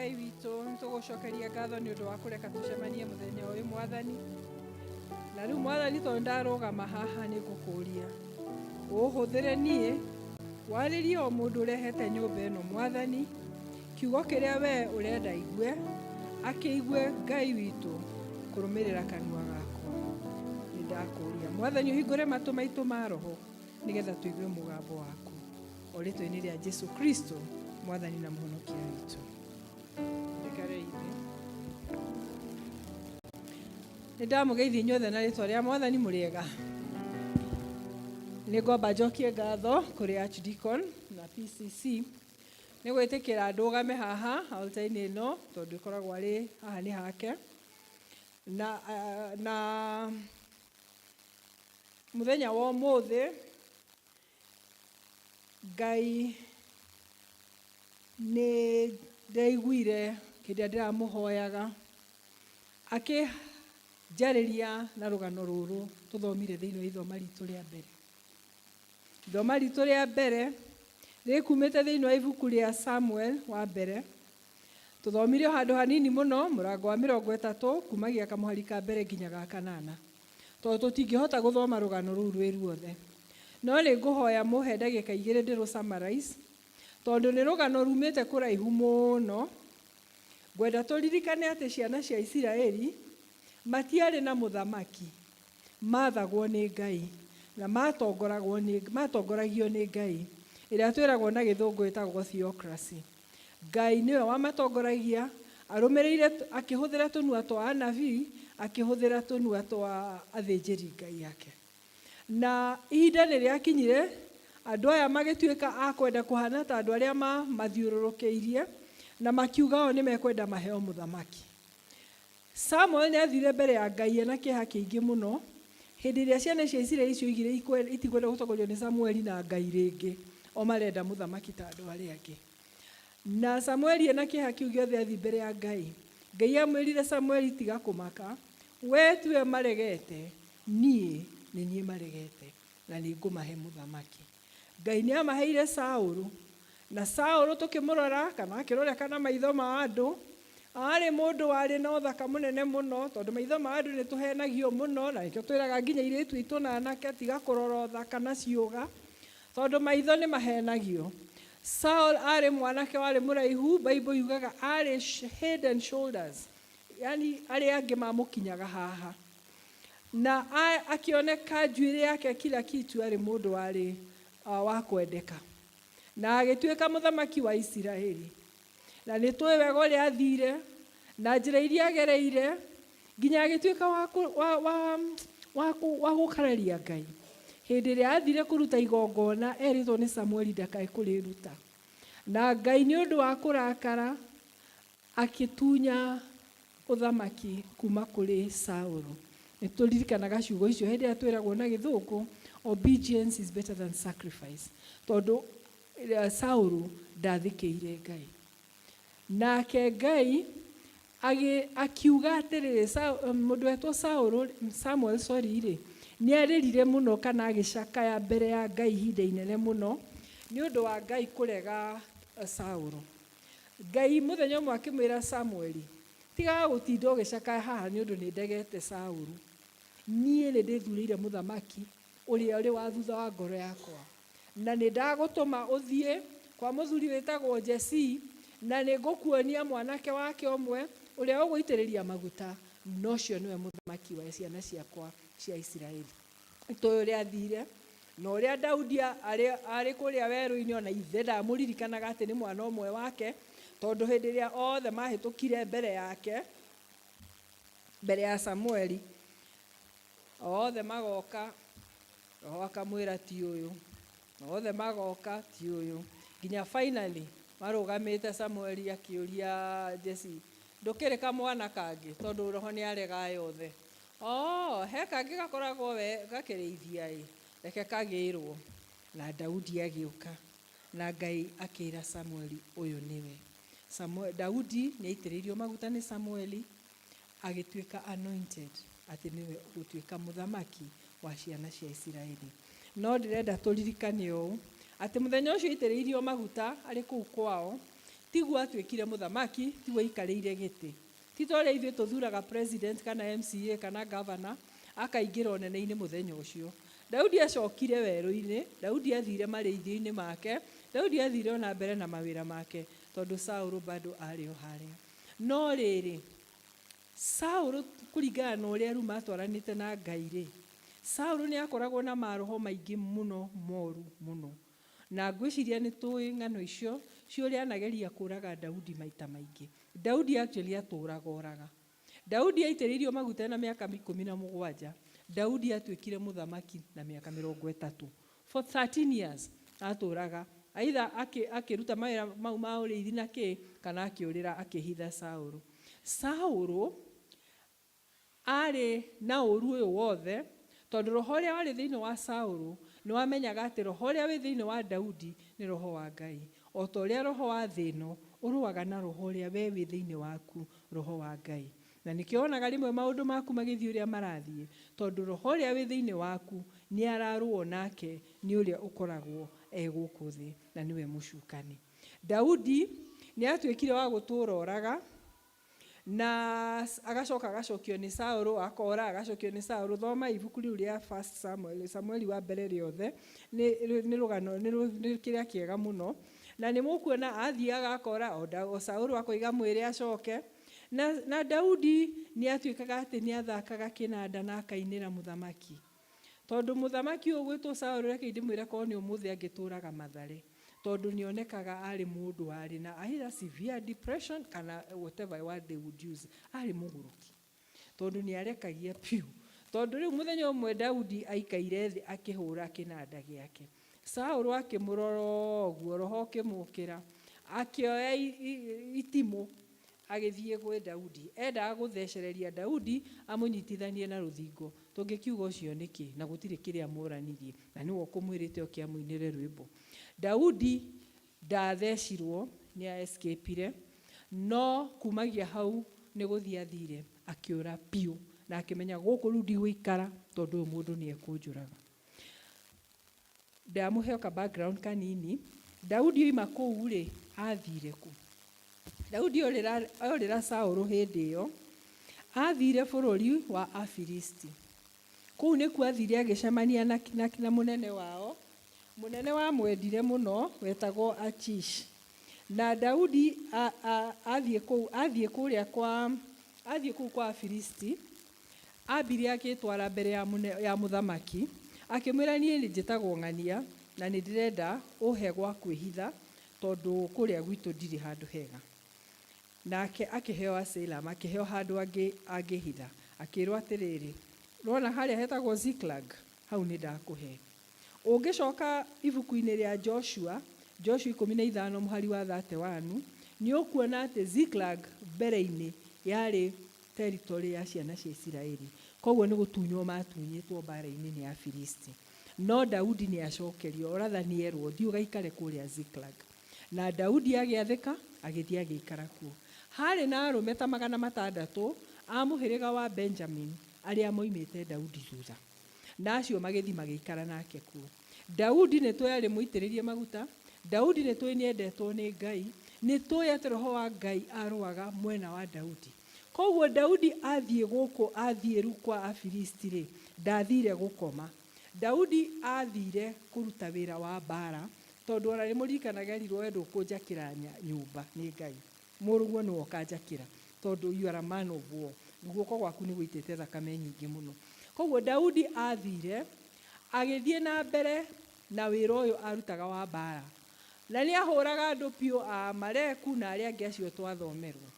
Ngai witũ, nĩtũgũcokeria ngatho nĩ ũndũ wa kũreka tũcemanie mũthenya ũyũ Mwathani. Na rĩu Mwathani, tondũ ndarũgama haha, nĩ ngũkũria ũhũthĩre niĩ warĩrie o mũndũ ũrehete nyũmba ĩno Mwathani, kiugo kĩrĩa we ũrenda igue akĩigue, Ngai witũ, kũrũmĩrĩra kanua gakwa. Nĩ ndakũria Mwathani ũhingũre matũ maitũ ma roho nĩgetha tũigue mũgambo waku, o rĩtwa-inĩ rĩa Jesu Kristo, Mwathani na Mũhonokia witũ. Ikarei thĩ. Nĩ ndamũgeithia inyuothe na rĩtwa rĩa Mwathani. Mũrĩega? Nĩ ngwamba njokie ngatho kũrĩ Archdeacon na PCC nĩ gwĩtĩkĩra ndũgame haha altar-inĩ ĩno, tondũ ĩkoragwo arĩ haha nĩ hake na mũthenya wa ũmũthĩ. Ngai nĩ ndaiguire hĩndĩ ĩrĩa ndĩramũhoyaga akĩnjarĩria na rũgano rũrũ tũthomire thĩinĩ wa ithoma ritũ rĩa mbere. Ithoma ritũ rĩa mbere rĩkumĩte thĩinĩ wa ibuku rĩa Samuel wa mbere. Tũthomire o handũ hanini mũno, mũrango wa 30, kumagia kamũhari ka mbere nginya ga kanana, tondũ tũtingĩhota gũthoma rũgano rũu rwĩ ruothe. No nĩ ngũhoya mũhe ndagĩka 2 ndĩrũ summarize, tondũ nĩ rũgano rumĩte kũraihu mũno. Ngwenda tũririkane atĩ ciana cia Isiraeli matiarĩ na mũthamaki, mathagwo nĩ Ngai na matongoragio nĩ Ngai, ĩrĩa twĩragwo na Gĩthũngũ ĩtagwo theocracy. Ngai nĩwe wamatongoragia arũmĩrĩire, akĩhũthĩra tũnua twa anabii, akĩhũthĩra tũnua twa athĩnjĩri Ngai ake. Na ihinda nĩ rĩakinyire andũ aya magĩtuĩka a kwenda kũhana ta andũ arĩa mathiũrũrũkĩirie, na makiuga o nĩ mekwenda maheo mũthamaki. Samuel nĩ athire mbere ya Ngai ena kĩeha kĩingĩ mũno hĩndĩ ĩrĩa ciana cia Isiraeli cioigire itikwenda gũtongorio nĩ Samueli na Ngai rĩngĩ, o marenda mũthamaki ta andũ arĩa angĩ. Na Samueli ena kĩeha kĩu gĩothe athi mbere ya Ngai. Ngai amwĩrire, "Samueli, tiga kũmaka, we tiwe maregete, niĩ nĩ niĩ maregete, na nĩ ngũmahe mũthamaki." Ngai nĩ amaheire Saũlũ. Na Saũlũ tũkĩmũrora kana akĩroreka na maitho ma andũ, arĩ mũndũ warĩ na ũthaka mũnene mũno, tondũ maitho ma andũ nĩ tũhenagio mũno, na nĩkĩo twĩraga nginya airĩtu aitũ na anake, tiga kũrora ũthaka na ciũga, tondũ maitho nĩ mahenagio. Saul arĩ mwanake warĩ mũraihu. Bible yugaga arĩ head and shoulders, yani arĩa angĩ mamũkinyaga haha, na akĩoneka njuĩrĩ yake, kila kitu, arĩ mũndũ warĩ wa kwendeka, na agĩtuĩka mũthamaki wa Isiraeli. Na nĩ tũĩ wega ũrĩa athire na njĩra iria agereire nginya agĩtuĩka wa gũkararia Ngai hĩndĩ ĩrĩa athire kũruta igongona erĩtwo nĩ Samueli ndakae kũrĩruta. Na Ngai nĩ ũndũ wa kũrakara akĩtunya ũthamaki kuma kũrĩ Saũlũ. Nĩ tũririkanaga ciugo icio hĩndĩ ĩrĩa twĩragwo na Gĩthũngũ, "Obedience is better than sacrifice," tondũ Saũlũ ndathĩkĩire Ngai. Nake Ngai akiuga atĩrĩrĩ, mũndũ wetwo Saũlũ, Samuel, sorry, rĩ, nĩ arĩrire mũno kana agĩcakaya mbere ya Ngai ihinda inene mũno nĩ ũndũ wa Ngai kũrega Saũlũ. Ngai mũthenya ũmwe akĩmwĩra, "Samueli, tigaga gũtinda ũgĩcakaya haha nĩ ũndũ nĩ ndegete Saũlũ. Niĩ nĩ ndĩthurĩire mũthamaki ũrĩa ũrĩ wa thutha wa ngoro yakwa, na nĩ ndagũtũma ũthiĩ kwa mũthuri wĩtagwo Jesii, na nĩ ngũkuonia mwanake wake ũmwe ũrĩa ũgũitĩrĩria maguta, na ũcio nĩwe mũthamaki wa ciana ciakwa cia Isiraeli." Tũĩ ũrĩa athire na ũrĩa Daudi arĩ kũrĩa werũ-inĩ, ona ithe ndamũririkanaga atĩ nĩ mwana ũmwe wake, tondũ hĩndĩ ĩrĩa othe mahĩtũkire mbere yake, mbere ya Samueli, othe magoka, roho akamwĩra ti ũyũ, othe magoka ti ũyũ, nginya finally marũgamĩte Samueli akĩũria Jesse, "Ndũkĩrĩ kamwana kangĩ?" Tondũ roho nĩ arega yothe. Oh, he kangĩ gakoragwo we gakĩrĩithia, ĩ reke kagĩrwo. Na Daudi agĩũka, na Ngai akĩra Samueli, "Ũyũ nĩwe." Samuel, Daudi nĩ aitĩrĩirio maguta nĩ Samueli, agĩtuĩka anointed atĩ nĩwe ũgũtuĩka mũthamaki wa ciana cia Isiraeli. No ndĩrenda tũririkane ũũ, atĩ mũthenya ũcio aitĩrĩirio maguta arĩ kũu kwao. Tiguo atuĩkire mũthamaki, tiguo aikarĩire gĩtĩ. Ti ta ũrĩa ithuĩ tũthuraga president kana MCA kana governor akaingĩra ũnene-inĩ mũthenya ũcio. Daudi acokire werũ-inĩ, Daudi athire marĩithio-inĩ make, Daudi athire o na mbere na mawĩra make tondũ Saũlũ bado arĩ o harĩa. No rĩrĩ, Saũlũ kũringana na ũrĩa rĩu matwaranĩte na Ngai-rĩ, Saũlũ nĩ akoragwo na maroho maingĩ mũno moru mũno. Na ngwĩciria nĩ tũĩ ng'ano icio cia ũrĩa anageria kũraga Daudi maita maingĩ. Daudi actually atũraga oraga. Daudi aitĩrĩirio maguta ena mĩaka 17. Daudi atuĩkire mũthamaki na mĩaka 30. For 13 years atũraga either akĩruta mawĩra mau ma ũrĩithi na kĩ, kana akĩũrĩra akĩhitha Saũlũ. Saũlũ Aarĩ na ũũru ũyũ wothe tondũ roho ũrĩa warĩ thĩinĩ wa Saũlũ nĩwamenyaga atĩ roho ũrĩa wĩ thĩinĩ wa Daudi nĩ roho wa Ngai, o ta ũrĩa roho wa thĩ ĩno ũrũaga na roho ũrĩa wee wĩ thĩinĩ waku, roho wa Ngai. Na nĩkĩo wonaga rĩmwe maũndũ maku magĩthiĩ ũrĩa marathiĩ, tondũ roho ũrĩa wĩ thĩinĩ waku nĩararũo nake nĩ ũrĩa ũkoragwo e gũkũ thĩ, na nĩwe mũcukani. Daudi nĩatuĩkire wa gũtũũra oraga. Na agacoka agacokio nĩ Saũlũ, akora, agacokio nĩ Saũlũ. Thoma ibuku rĩu rĩa First Samuel, Samueli wa mbere rĩothe, nĩ, nĩ rũgano, nĩ, nĩ kĩrĩa kĩega mũno. Na nĩ mũkuona athiaga akora, o, da, o Saũlũ akoiga mwĩre acoke. Na, na Daudi nĩ atuĩkaga atĩ nĩ athakaga kĩnanda na akainĩra mũthamaki. Tondũ mũthamaki ũyũ ũgwĩtwo Saũlũ, rekei ndĩmwĩre korwo nĩ ũmũthĩ angĩtũraga Mathare, tondũ nĩ onekaga arĩ mũndũ warĩ na either severe depression kana whatever word they would use, arĩ mũgũrũki. Tondũ nĩ arekagia piũ. Tondũ rĩu mũthenya ũmwe Daudi aikaire thĩ akĩhũra kĩnanda gĩake. Saũlũ akĩmũrora o ũguo, roho ũkĩmũkĩra, akĩoya itimũ agĩthiĩ gwĩ Daudi. Endaga gũthecereria Daudi amũnyitithanie na rũthingo. Tũngĩkiuga ũcio nĩkĩ, na gũtirĩ kĩrĩa moranirie, na nĩwe ũkũmwĩrĩte oke amũinĩre rwĩmbo. Daudi ndathecirwo, nĩ a escape-ire, no kumagia hau nĩ gũthiĩ athire akĩũra biũ, na akĩmenya gũkũ rĩu ndigũikara tondũ ũyũ mũndũ nĩ ekũnjũraga. Ndamũhe o ka background kanini. Daudi oima kũu-rĩ, athire kũ? Daudi orĩra, orĩra Saũlũ hĩndĩ ĩyo, athire bũrũri wa Afilisti. Kũu nĩkuo athire agĩcemania na, na, na mũnene wao, mũnene wamwendire mũno wetagwo Achish. Na Daudi a, a, athiĩ kũu, athiĩ kũrĩa kwa, athiĩ kũu kwa Afilisti, Ambire agĩĩtwara mbere ya mũne, ya mũthamaki, akĩmwĩra niĩ njĩtagwo Ng'ania na nĩ ndĩrenda ũhe gwa kwĩhitha tondũ kũrĩa gwitũ ndirĩ handũ hega. Nake akĩheo asylum, akĩheo handũ angĩ, angĩhitha. Akĩĩrwo atĩrĩrĩ, ũrona harĩa hetagwo Ziklag, hau nĩ ndakũhe. Ũngĩcoka ibuku-inĩ rĩa Joshua, Joshua 15 mũhari wa 31, nĩ ũkuona atĩ Ziklag mbere-inĩ yarĩ territory ya ciana cia Isiraeli. Koguo nĩ gũtunywo matunyĩtwo mbara-inĩ nĩ Afilisti. No Daudi nĩ acokerio, or rather nĩ erwo, thiĩ ũgaikare kũrĩa Ziklag. Na Daudi agĩathĩka, agĩthiĩ agĩikara kuo. Haarĩ na arũme ta 600 a mũhĩrĩga wa Benjamini arĩa moimĩte Daudi thutha. Na acio magĩthiĩ magĩikara nake kuo. Daudi nĩ tũĩ aarĩ mũitĩrĩrie maguta. Daudi nĩ tũĩ nĩ endetwo nĩ Ngai. Nĩ tũĩ atĩ Roho wa Ngai arũaga mwena wa Daudi. Koguo Daudi athiĩ gũkũ athiĩ rĩu kwa Afilisti-rĩ, ndathire gũkoma. Daudi athire kũruta wĩra wa mbaara, tondũ ona nĩ mũririkanaga erirwo we ndũkũnjakĩra nyũmba nĩ Ngai. Mũrũguo nĩwe ũkanjakĩra, tondũ you are a man of war. Guoko gwaku nĩ gũitĩte thakame nyingĩ mũno. Koguo Daudi athire, agĩthiĩ na mbere na wĩra ũyũ arutaga wa mbaara. Na nĩ ahũraga andũ biũ a Amaleku na arĩa angĩ acio twathomerwo.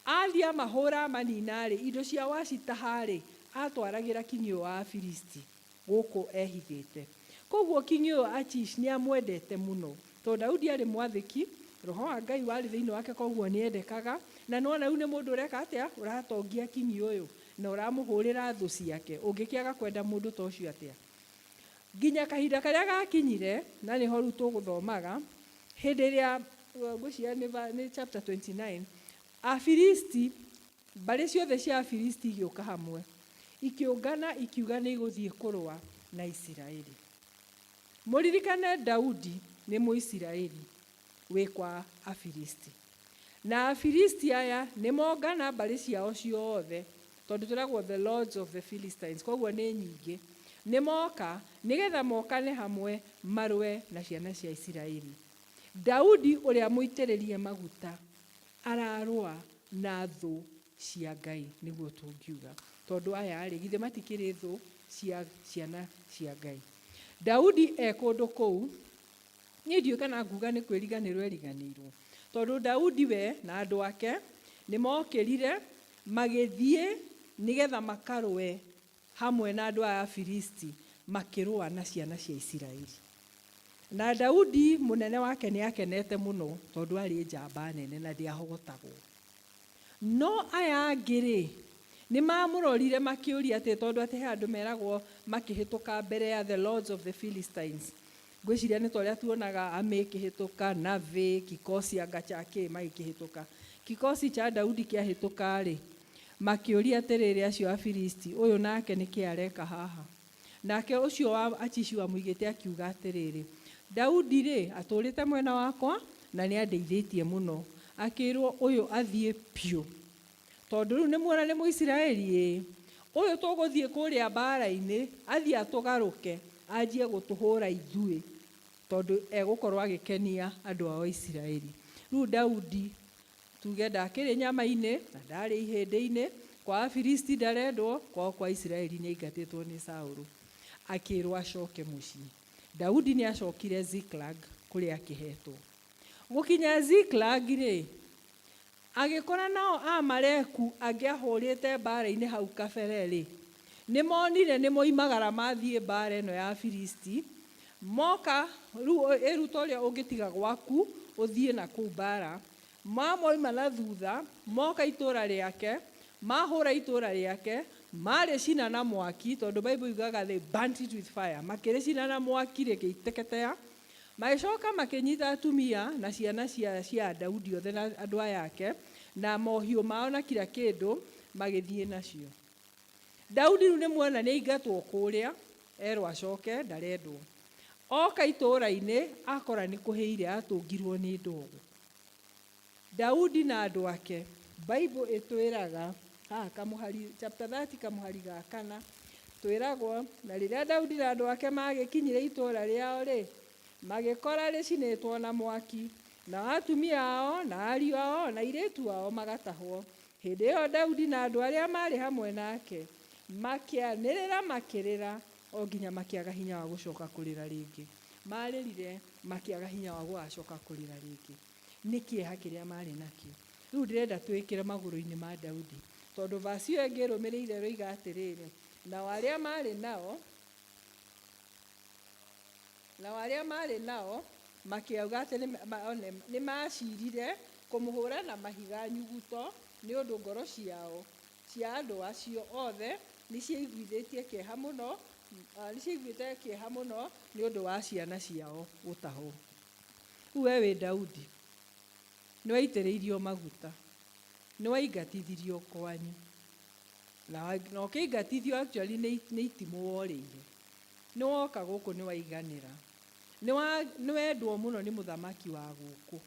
Athiĩ amahũra amanina-rĩ, indo ciao acitaha-rĩ, atwaragĩra king'i ũyũ wa Afilisti gũkũ ehithĩte. Kwoguo king'i ũyũ Achish nĩ amwendete mũno, tondũ Daudi aarĩ mwathĩki, roho wa Ngai warĩ thĩinĩ wake kwoguo nĩ endekaga, na nĩ wona rĩu nĩ mũndũ ũreka atĩa? Ũratongia king'i ũyũ na ũramũhũrĩra thũ ciake. Ũngĩkĩaga kwenda mũndũ ta ũcio atĩa? Nginya kahinda karĩa gakinyire, na nĩho rĩu tũgũthomaga, hĩndĩ ĩrĩa, ngwĩciria nĩ chapter 29, Afilisti, mbarĩ ciothe cia Afilisti igĩũka hamwe, ikĩũngana ikiuga nĩ igũthiĩ kũrũa na Isiraeli. Mũririkane Daudi nĩ Mũisiraeli. wĩ kwa Afilisti. Na Afilisti aya nĩ mongana mbarĩ ciao ciothe, tondũ twĩragwo the lords of the Philistines, koguo nĩ nyingĩ. Nĩ moka nĩgetha mokane hamwe marũe na ciana cia Isiraeli. Daudi ũrĩa mũitĩrĩrie maguta ararũa na thũ cia Ngai, nĩguo tũngiuga. Tondũ aya rĩ, githĩ matikĩrĩ thũ cia ciana cia Ngai. Daudi e kũndũ kũu, niĩ ndiũĩ kana nguga nĩ kwĩriganĩrwo eriganĩirwo. Tondũ Daudi we na andũ ake nĩ mokĩrire magĩthiĩ nĩgetha makarũe hamwe na andũ aya Afilisti, makĩrũa na ciana cia Isiraeli. Na Daudi mũnene wake nĩ akenete mũno tondũ arĩ njamba nene na ndĩahotagwo. No aya angĩ rĩ, nĩ mamũrorire makĩũria atĩ tondũ atĩ he andũ meragwo makĩhĩtũka mbere ya the lords of the Philistines. Ngwĩciria nĩ ta ũrĩa tuonaga army ĩkĩhĩtũka, navy, kikosi anga cha kĩ magĩkĩhĩtũka. Kikosi cha Daudi kĩahĩtũka rĩ, makĩũria atĩrĩrĩ acio Afilisti, ũyũ nake nĩkĩ areka haha? Nake ũcio wa Achishi wamũigĩte akiuga atĩrĩrĩ, Daudi rĩ, atũũrĩte mwena wakwa na nĩ andeithĩtie mũno. Akĩrwo ũyũ athiĩ piũ. Tondũ rĩu nĩ muona nĩ Mũisiraeli ĩĩ. Ũyũ tũgũthiĩ kũrĩa mbara-inĩ, athiĩ atũgarũke, anjie gũtũhũra ithuĩ, tondũ egũkorwo agĩkenia andũ ao a Isiraeli. Rĩu Daudi tuge ndakĩrĩ nyama-inĩ na ndarĩ ihĩndĩ-inĩ, kwa Afilisti ndarendwo, kwao kwa Isiraeli nĩ aingatĩtwo nĩ Saũlũ. Akĩrwo acoke mũciĩ. Daudi nĩ acokire Ziklag kũrĩa akĩhetwo. Gũkinya Ziklag rĩ, agĩkora nao Aamaleku angĩ ahũrĩte mbaara-inĩ hau kabere-rĩ, nĩ monire nĩ moimagara mathiĩ mbaara ĩno ya Afilisti, moka, rĩu ĩruta ũrĩa ũngĩtiga gwaku ũthiĩ na kũu mbaara, mamoima na thutha, moka itũũra rĩake, mahũra itũũra rĩake, marĩcina na mwaki, tondũ Bible yugaga they burnt it with fire, makĩrĩcina na mwaki rĩgĩteketea. Magĩcoka makĩnyita atumia na ciana cia, cia Daudi othe na andũ aya ake, na mohiũ mao na kira kĩndũ, magĩthiĩ nacio. Daudi rĩu nĩ muona nĩ aingatwo kũrĩa, erwo acoke, ndarendwo. Oka itũũra-inĩ, akora nĩ kũhĩire, atũngirwo nĩ ndogo. Daudi na andũ ake, Bible ĩtwĩraga, haha kamũhari, chapter 30 kamũhari ga kana, twĩragwo, na rĩrĩa Daudi na andũ ake magĩkinyire itũũra rĩao rĩ, magĩkora rĩcinĩtwo na mwaki, nao atumia ao, na ariũ ao, na airĩtu ao magatahwo. Hĩndĩ ĩyo Daudi na andũ arĩa maarĩ hamwe nake makĩanĩrĩra makĩrĩra, o nginya makĩaga hinya wa gũcoka kũrĩra rĩngĩ. Marĩrire makĩaga hinya wa gũgacoka kũrĩra rĩngĩ. Nĩ kĩeha kĩrĩa marĩ nakĩo. Rĩu ndĩrenda twĩkĩre magũrũ-inĩ ma Daudi, tondũ verse ĩyo ĩngĩ ĩrũmĩrĩire ĩroiga atĩrĩrĩ, nao arĩa maarĩ nao, nao arĩa maarĩ nao makĩauga atĩ nĩ macirire kũmũhũra na mahiga nyuguto, nĩ ũndũ ngoro ciao cia andũ acio othe nĩ ciaiguithĩtie kĩeha mũno, nĩ ciaiguĩte kĩeha mũno nĩ ũndũ wa ciana ciao gũtahwo. Rĩu we wĩ Daudi, nĩ waitĩrĩirio maguta, nĩ waingatithirio kwanyu, na ũkĩingatithio actually nĩ itimũ worĩire. Nĩ woka gũkũ nĩ waiganĩra, nĩ wendwo mũno nĩ mũthamaki wa gũkũ,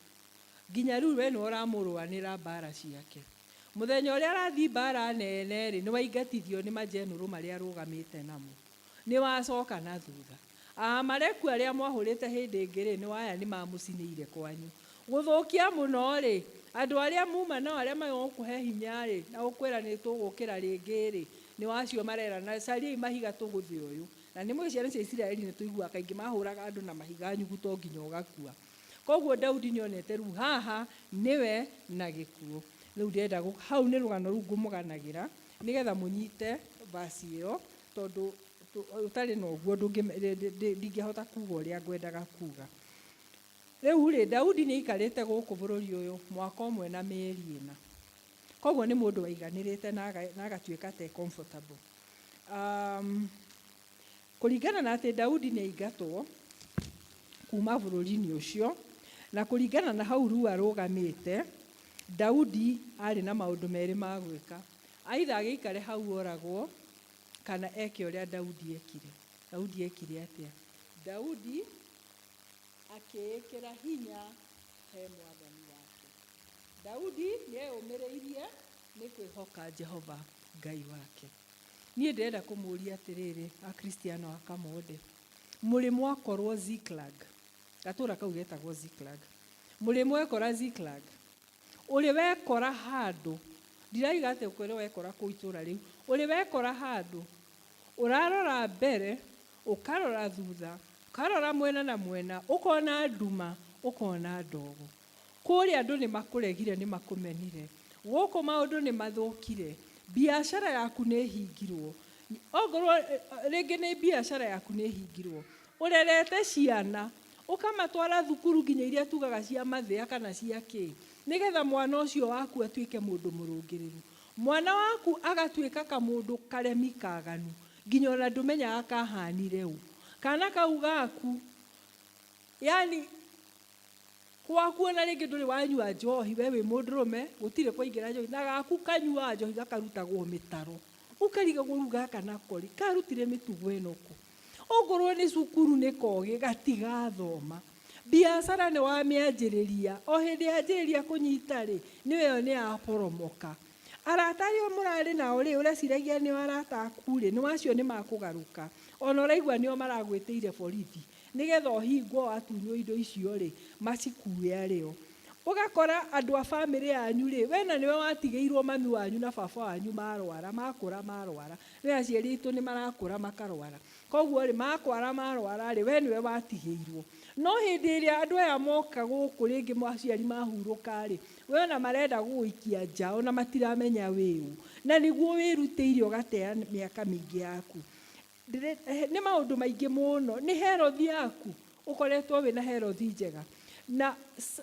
nginya rĩu we nĩwe ũramũrũanĩra mbara ciake. Mũthenya ũrĩa arathiĩ mbara nene rĩ, nĩ waingatithio nĩ majenũrũ marĩa arũgamĩte namo. Nĩ wacoka na thutha. Aamaleku arĩa mwahũrĩte hĩndĩ ĩngĩ rĩ, nĩ waya nĩ mamũcinĩire kwanyu. Gũthũkia mũno rĩ, andũ arĩa muma nao arĩa magũkũhe hinya rĩ, na gũkwĩra nĩ tũgũkĩra rĩngĩ rĩ, nĩ wacio marerana, cariai mahiga tũgũthe ũyũ. Na nĩ mũĩ ciana cia Isiraeli nĩ tũiguaga kaingĩ mahũraga andũ na mahiga nyuguto nginya ũgakua. Koguo Daudi nĩ onete rĩu haha nĩwe na gĩkuũ. Rĩu ndĩrenda hau nĩ rũgano rũu ngũmũganagĩra nĩgetha mũnyite verse ĩyo, tondũ ũtarĩ na ũguo ndingĩhota kuga ũrĩa ngwendaga kuga. Rĩu rĩ, Daudi nĩ aikarĩte gũkũ bũrũri ũyũ mwaka ũmwe na mĩeri ĩna. Koguo nĩ mũndũ waiganĩrĩte na agatuĩka te comfortable. Kũringana na atĩ Daudi nĩ aingatwo kuma bũrũri-inĩ ũcio, na kũringana na hau rĩu arũgamĩte, Daudi arĩ na maũndũ merĩ ma gwĩka. Either agĩikare hau oragwo, kana eke ũrĩa Daudi ekire. Daudi ekire atĩa? Daudi akĩĩkĩra hinya he Mwathani wake. Daudi nĩeyũmĩrĩirie nĩ kwĩhoka Jehova Ngai wake. Niĩ ndĩrenda kũmũria atĩrĩrĩ, Akristiano a Kamonde, mũrĩ mwakorwo Ziklag? Gatũra kau getagwo Ziklag. Mũrĩ mwekora Ziklag? Ũrĩ wekora handũ, ndiraiga atĩ ũkwĩrwo wekora kũu itũra rĩu, ũrĩ wekora handũ ũrarora mbere, ũkarora thutha, ũkarora mwena na mwena, ũkona nduma, ũkona ndogo. Kũrĩa andũ nĩ makũregire, nĩ makũmenire. Gũkũ maũndũ nĩ mathũkire. Biacara yaku nĩ ĩhingirwo. Ongorwo rĩngĩ nĩ biacara yaku nĩ ĩhingirwo. Ũrerete ciana, ũkamatwara thukuru nginya iria tugaga cia mathĩa kana cia kĩ, nĩgetha mwana ũcio waku atuĩke mũndũ mũrũngĩrĩru. Mwana waku agatuĩka kamũndũ karemi kaganu, nginya ona ndũmenyaga kahanire ũ. Kana kau gaku, yaani Gwaku ona rĩngĩ ndũrĩ wanyua njohi, we wĩ mũndũrũme, gũtirĩ kwaingĩra njohi, na gaku kanyuaga njohi gakarutagwo mĩtaro. Ũkarigagwo rĩu gaka nako rĩ, karutire mĩtugo ĩno kũ? Ongorwo nĩ cukuru nĩ kogĩ, gatigathoma. Biacara nĩ wamĩanjĩrĩria, o hĩndĩ yanjĩrĩria kũnyita rĩ, nĩyo ĩyo nĩ yaporomoka. Arata arĩa mũrarĩ nao rĩ, ũreciragia nĩo arata aku rĩ, nĩo acio nĩ makũgarũka. Ona ũraigua nĩo maragwĩtĩire borithi. Nĩgetha ũhingwo watunywo indo icio-rĩ, macikue arĩ o. Ũgakora andũ a famĩlĩ yanyu-rĩ, we na nĩwe watigĩirwo mami wanyu na baba wanyu marwara, makũra marwara. Nĩũĩ aciari aitũ nĩ marakũra makarwara. Koguo-rĩ, makwara marwara-rĩ, we nĩwe watigĩirwo. No hĩndĩ ĩrĩa andũ aya moka gũkũ rĩngĩ aciari mahurũka-rĩ, we ona marenda gũgũikia nja ona matiramenya wĩ ũ. Na nĩguo wĩrutĩire ũgatea mĩaka mĩingĩ yaku. Nĩ maũndũ maingĩ mũno. Nĩ health yaku, ũkoretwo wĩna health njega. Na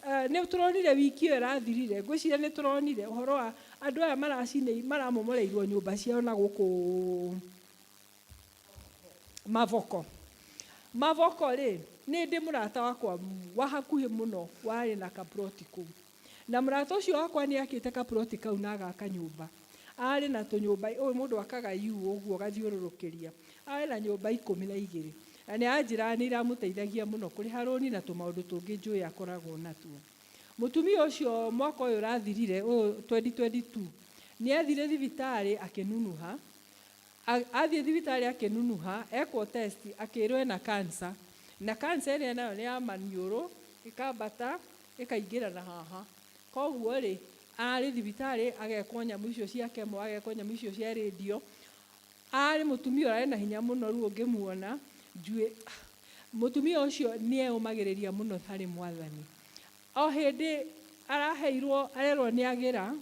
nĩ tũronire wiki ĩyo ĩrathirire, ngwĩciria nĩ tũronire ũhoro wa andũ aya maramomoreirwo nyũmba ciao na gũkũ Mavoko. Mavoko rĩ, nĩ ndĩ mũrata wakwa wa hakuhĩ mũno warĩ na kaploti kũu. Na mũrata ũcio wakwa nĩ akĩte kaploti kau na agaka nyũmba. Arĩ na tũnyũmba, ũyũ mũndũ akaga U ũguo ũgathiũrũrũkĩria. Arĩ na nyũmba 12. Na nĩ anjĩraga nĩ iramũteithagia mũno kũrĩha rũni na tũmaũndũ tũngĩ njũĩ akoragwo natuo. Mũtumia ũcio mwaka ũyũ ũrathirire, ũyũ 2022, nĩ athire thibitarĩ akĩnunuha. Athiĩ thibitarĩ akĩnunuha, ekwo test akĩrwo ena cancer. Na cancer ĩrĩa enayo nĩ ya maniũrũ, ĩkambata ĩkaingĩra na haha. Koguo rĩ, arĩ thibitarĩ agekwo nyamũ icio cia chemo, agekwo nyamũ icio cia radio. Arĩ mũtumia ũrarĩ na hinya mũno rĩu ũngĩmuona, njuĩ, mũtumia ũcio nĩ eyũmagĩrĩria mũno harĩ Mwathani. O hĩndĩ araheirwo, arerwo nĩ agĩra,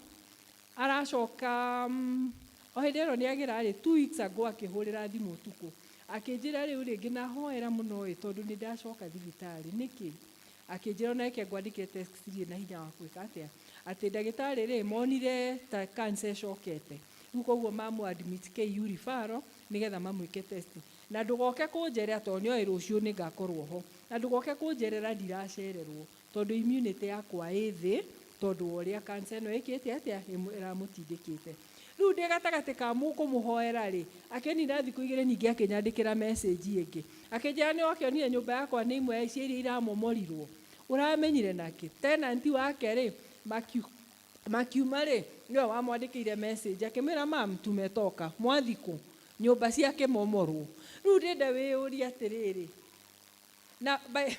aracoka, o hĩndĩ erwo nĩ agĩra rĩ, 2 weeks ago akĩhũrĩra thimũ ũtukũ, akĩnjĩra rĩu rĩngĩ nahoera mũno ĩ, tondũ nĩ ndacoka thibitarĩ. Nĩkĩ? Akĩnjĩra ona reke ngwandĩkĩre text ndirĩ na hinya wa gwĩka atĩa, atĩ ndagĩtarĩ rĩ, monire ta cancer ĩcokete, rĩu koguo mamũ admit KU referral nĩgetha mamwĩke test. Na ndũgoke kũnjerera tondũ nĩoĩ rũciũ nĩngakorwo ho, na ndũgoke kũnjerera ndiracererwo tondũ immunity yakwa ĩ thĩ tondũ wa ũrĩa cancer ĩno ĩkĩte atĩa, ĩramũtindĩkĩte. Rĩu ndĩ gatagatĩ ka kũmũhoera rĩ, akĩnina thikũ igĩrĩ ningĩ akĩnyandĩkĩra message ĩngĩ. Akĩnjĩra nĩ wakĩonire nyũmba yakwa nĩ imwe ya icio iria iramomorirwo. Ũramenyire nakĩ? Tenant wake rĩ, makiuma rĩ, nĩwe wamwandĩkĩire message akĩmwĩra mam tumetoka, mwathi kũ? Nyũmba ciakĩmomorwo. Rĩu ndĩrenda wĩyũrie atĩrĩrĩ, na by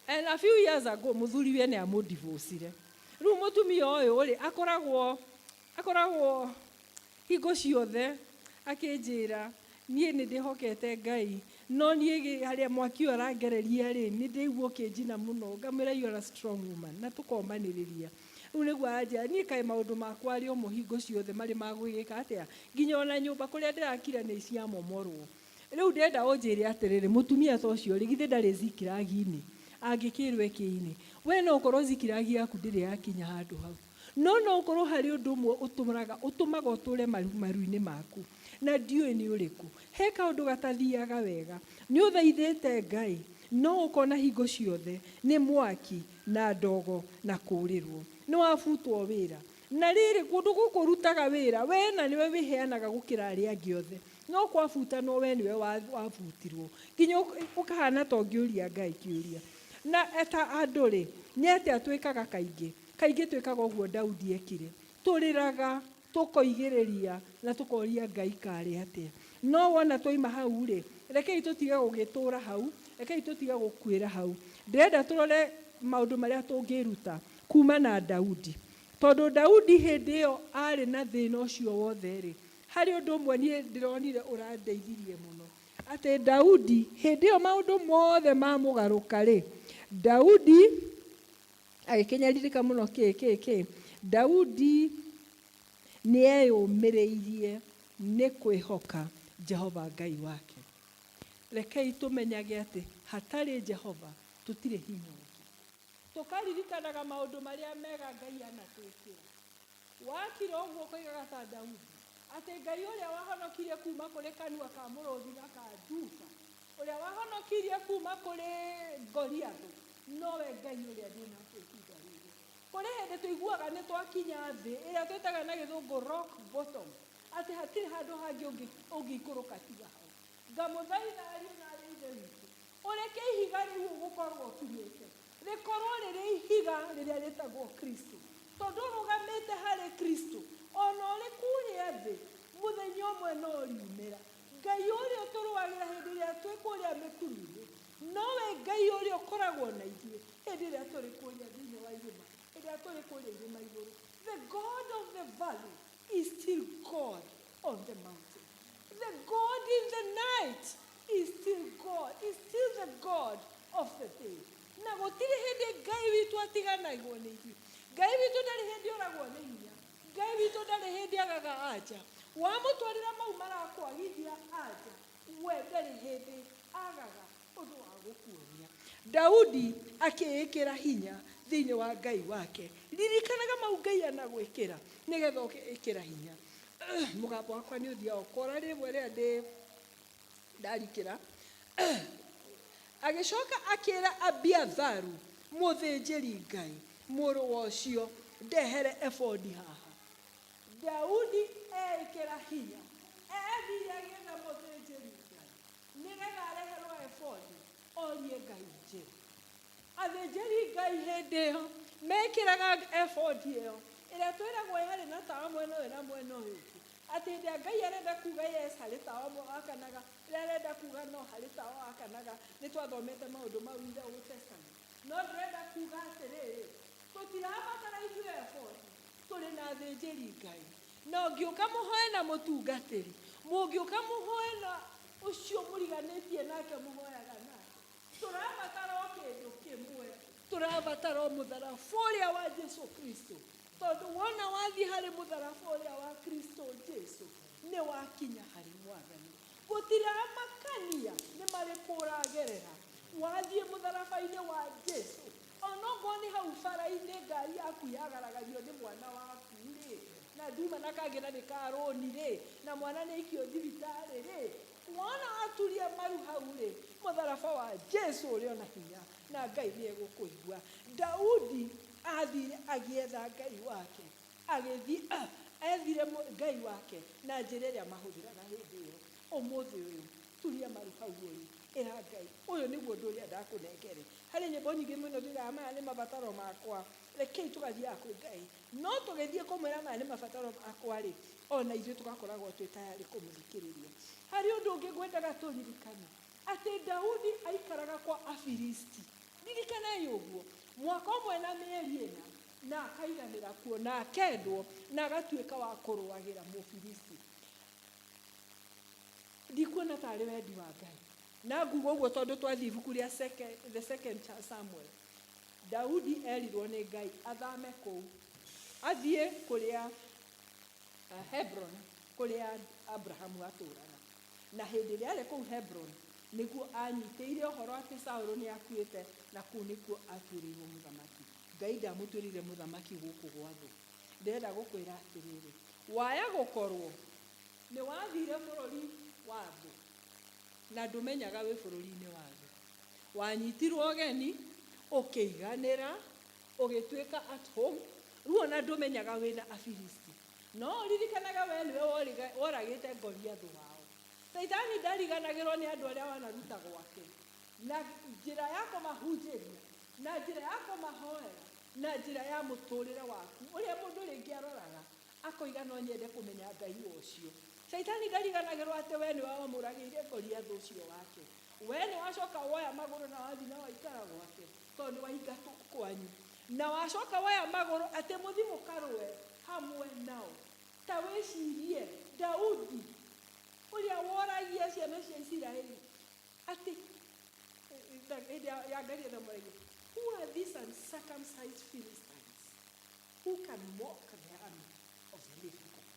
and a few years ago mũthuriwe nĩ amũdivorcire. Rĩu mũtumia ũyũ rĩ, akoragwo akoragwo hingo ciothe akĩnjĩra niĩ nĩ ndĩhokete Ngai, no niĩ harĩa mwaki ũyũ arangereria rĩ, nĩ ndĩigua ũkĩnjina mũno. Ngamwĩra you are a strong woman, na tũkomanĩrĩria. Rĩu nĩguo aranjĩra niĩ kaĩ maũndũ makwa arĩ o mo hingo ciothe marĩ ma gwĩka atĩa, nginya ona nyũmba kũrĩa ndĩrakira nĩ ciamomorwo. Rĩu ndĩrenda ũnjĩre atĩrĩrĩ, mũtumia ta ũcio rĩ, githĩ ndarĩ Zikilagi-inĩ? Angĩkĩrwo ĩkĩ-inĩ? We no ũkorwo Zikilagi yaku ndĩrĩ yakinya handũ hau. No no ũkorwo harĩ ũndũ ũmwe ũtũraga, ũtũmaga ũtũre maru-inĩ maku, na ndiũĩ nĩ ũrĩkũ. He kaũndũ gatathiaga wega. Nĩ ũthaithĩte Ngai, no ũkona hingo ciothe nĩ mwaki na ndogo na kũũrĩrwo. Nĩ wabutwo wĩra. Na rĩrĩ, kũndũ gũkũ ũrutaga wĩra, we na nĩwe wĩheanaga gũkĩra arĩa angĩ othe. No kwabutanwo we nĩwe wabutirwo. Nginya ũkahana ta ũngĩũria Ngai kĩũria. Na ta andũ-rĩ, Nĩ atĩa twĩkaga kaingĩ? Kaingĩ twĩkaga ũguo Daudi ekire. Tũrĩraga, tũkoigĩrĩria na tũkoria Ngai karĩ atĩa. No wona twaima hau rĩ, rekei tũtige gũgĩtũra hau, rekei tũtige gũkuĩra hau. Ndĩrenda tũrore maũndũ marĩa tũngĩruta kuma na Daudi. Tondũ Daudi hĩndĩ ĩyo arĩ na thĩna ũcio wothe rĩ, harĩ ũndũ ũmwe niĩ ndĩronire ũrandeithirie mũno. Atĩ Daudi, hĩndĩ ĩyo maũndũ mothe mamũgarũka rĩ, Daudi agĩkĩnyarirĩka mũno kĩ kĩ kĩ. Daudi nĩ eyũmĩrĩirie nĩ kwĩhoka Jehova Ngai wake. Rekei tũmenyage atĩ hatarĩ Jehova tũtirĩ hinya ũngĩ. Tũkaririkanaga maũndũ marĩa mega Ngai anatwĩkĩra. Wakira ũguo ũkoigaga ta Daudi, atĩ Ngai ũrĩa wahonokirie kuuma kũrĩ kanua ka mũrũthi na ka nduba, ũrĩa wahonokirie kuuma kũrĩ Goliathũ, nowe Ngai ũrĩa ndĩ nake ihinda rĩrĩ. Kũrĩ hĩndĩ tũiguaga nĩ twakinya thĩ, ĩrĩa twĩtaga na gĩthũngũ rock bottom, atĩ hatirĩ handũ hangĩ ũngĩikũrũka tiga hau. Ngamũthaitha ariũ na aarĩ a Ithe witũ, ũreke ihiga rĩu ũgũkorwo ũkinyĩte rĩkorwo rĩrĩ ihiga rĩrĩa rĩtagwo Kristo. Tondũ ũrũgamĩte harĩ Kristo, ona ũrĩ kũrĩa thĩ, mũthenya ũmwe no ũriumĩra. Ngai ũrĩa ũtũrũagĩra hĩndĩ ĩrĩa twĩ kũrĩa mĩkuru-inĩ, nowe Ngai ũrĩa ũkoragwo na ithuĩ hĩndĩ ĩrĩa tũrĩ kũrĩa thĩinĩ wa irĩma, hĩndĩ ĩrĩa tũrĩ kũrĩa irĩma igũrũ. The God of the valley is still God on the mountain. The God in the night is still God, is still the God of the day. Na gũtirĩ hĩndĩ Ngai witũ atiganagwo nĩ ithuĩ. Ngai witũ ndarĩ hĩndĩ oragwo nĩ hinya. Ngai witũ ndarĩ hĩndĩ agaga anja. Wamũtwarĩra mau marakwagithia anja, we ndarĩ hĩndĩ agaga ũndũ wa gũkuonia. Daudi akĩĩkĩra hinya thĩinĩ wa Ngai wake. Ririkanaga mau Ngai anagwĩkĩra nĩgetha ũkeĩkĩra hinya. Mũgambo wakwa nĩ ũthiaga ũkora rĩmwe rĩrĩa ndĩ ndarikĩra. Agĩcoka akĩra Abiatharu mũthĩnjĩri Ngai mũrũ wa ũcio, ndehere ebodi haha. Daudi eĩkĩra hinya, ethire agĩetha mũthĩnjĩri Ngai nĩgetha areherwo ebodi orie Ngai njĩra. Athĩnjĩri Ngai hĩndĩ ĩyo mekĩraga ebodi ĩyo ĩrĩa twĩragwo yarĩ na tawa mwena ũyũ na mwena ũyũ ũngĩ, atĩ hĩndĩ ĩrĩa Ngai arenda kuga yes harĩ tawa ũmwe wakanaga, rĩrĩa arenda kuga no harĩ tawa wakanaga. Nĩ twathomete maũndũ mau in the Old Testament. No ndĩrenda kuga atĩrĩrĩ, tũtirabatara ithuĩ ebodi, tũrĩ na athĩnjĩri Ngai. Na ũngĩũka mũhoe na mũtungatĩri, mũngĩũka mũhoe na ũcio mũriganĩtie nake mũhoyaga nake, tũrabatara o kĩndũ kĩmwe, tũrabatara o mũtharaba ũrĩa wa Jesu Kristo. Tondũ wona wathiĩ harĩ mũtharaba ũrĩa wa Kristo Jesu, nĩ wakinya harĩ Mwathani. Gũtiramakania nĩ marĩkũ ũragerera, wathiĩ mũtharaba-inĩ wa Jesu, onokorwo nĩ hau bara-inĩ ngari yaku yagaragario nĩ mwana waku rĩ, na nduma na kangĩ na nĩ ka rũni rĩ, na mwana nĩ aikio thibitarĩ rĩ, wona waturia maru hau rĩ, mũtharaba wa Jesu ũrĩ ona hinya na Ngai nĩ egũkũigua. Daudi athire agĩetha Ngai wake, agĩthiĩ ethire Ngai wake na njĩra ĩrĩa mahũthĩraga hĩndĩ ĩyo. Ũmũthĩ ũyũ turia maru hau ũrĩ, ĩra Ngai, ũyũ nĩguo ũndũ ũrĩa ndakũnengere. Harĩ nyĩmbo nyingĩ mũno tugaga maya nĩ mabataro makwa, rekei tũgathiaga kwĩ Ngai. No tũgĩthiĩ kũmwĩra maya nĩ mabataro makwa rĩ, ona ithuĩ tũgakoragwo twĩ tayarĩ kũmũthikĩrĩria. Harĩ ũndũ ũngĩ ngwendaga tũririkane, atĩ Daudi aikaraga kwa Afilisti. Ririkanai ũguo, mwaka ũmwe na mĩeri ĩna, na akaiganĩra kuo, na akendwo, na agatuĩka wa kũrũagĩra Mũfilisti. Ndikuona tarĩ wendi wa Ngai. Na nguga ũguo tondũ twathiĩ ibuku rĩa the second Samuel, Daudi erirwo nĩ Ngai athame kũu, athiĩ kũrĩa Hebron, kũrĩa Abrahamu atũraga. Na hĩndĩ ĩrĩa arĩ kũu Hebron, nĩguo anyitĩire ũhoro atĩ Saũlũ nĩ akuĩte, na kũu nĩkuo atuĩrĩirwo mũthamaki. Ngai ndamũtuĩrĩire mũthamaki gũkũ gwa thũ. Ndĩrenda gũkwĩra atĩrĩrĩ, waya gũkorwo nĩ wathire bũrũri wa thũ, na ndũmenyaga wĩ bũrũri-inĩ wa thũ. Wanyitirwo ũgeni, ũkĩiganĩra, ũgĩtuĩka at home, rĩu ona ndũmenyaga wĩna Afilisti. No ũririkanage we nĩwe woragĩte Goliathũ wao. Caitani ndariganagĩrwo nĩ andũ arĩa wanaruta gwake na njĩra ya kũmahunjĩria. Na njĩra ya kũmahoera, na njĩra ya mũtũrĩre waku, ũrĩa mũndũ rĩngĩ aroraga akoiga no nyende kũmenya Ngai ũcio. Caitani ndariganagĩrwo atĩ we nĩwe wamũragĩire Goliathũ ũcio wake. We nĩ wacoka woya magũrũ na wathiĩ na waikara gwake tondũ nĩ waingatwo kwanyu. Na wacoka woya magũrũ atĩ mũthiĩ mũkarũe hamwe nao. Ta wĩcirie Daudi ũrĩa woragia ciana cia Isiraeli atĩ hĩndĩ ya Goliathũ amũragia, who are these uncircumcised Philistines who can mock the army of the living God?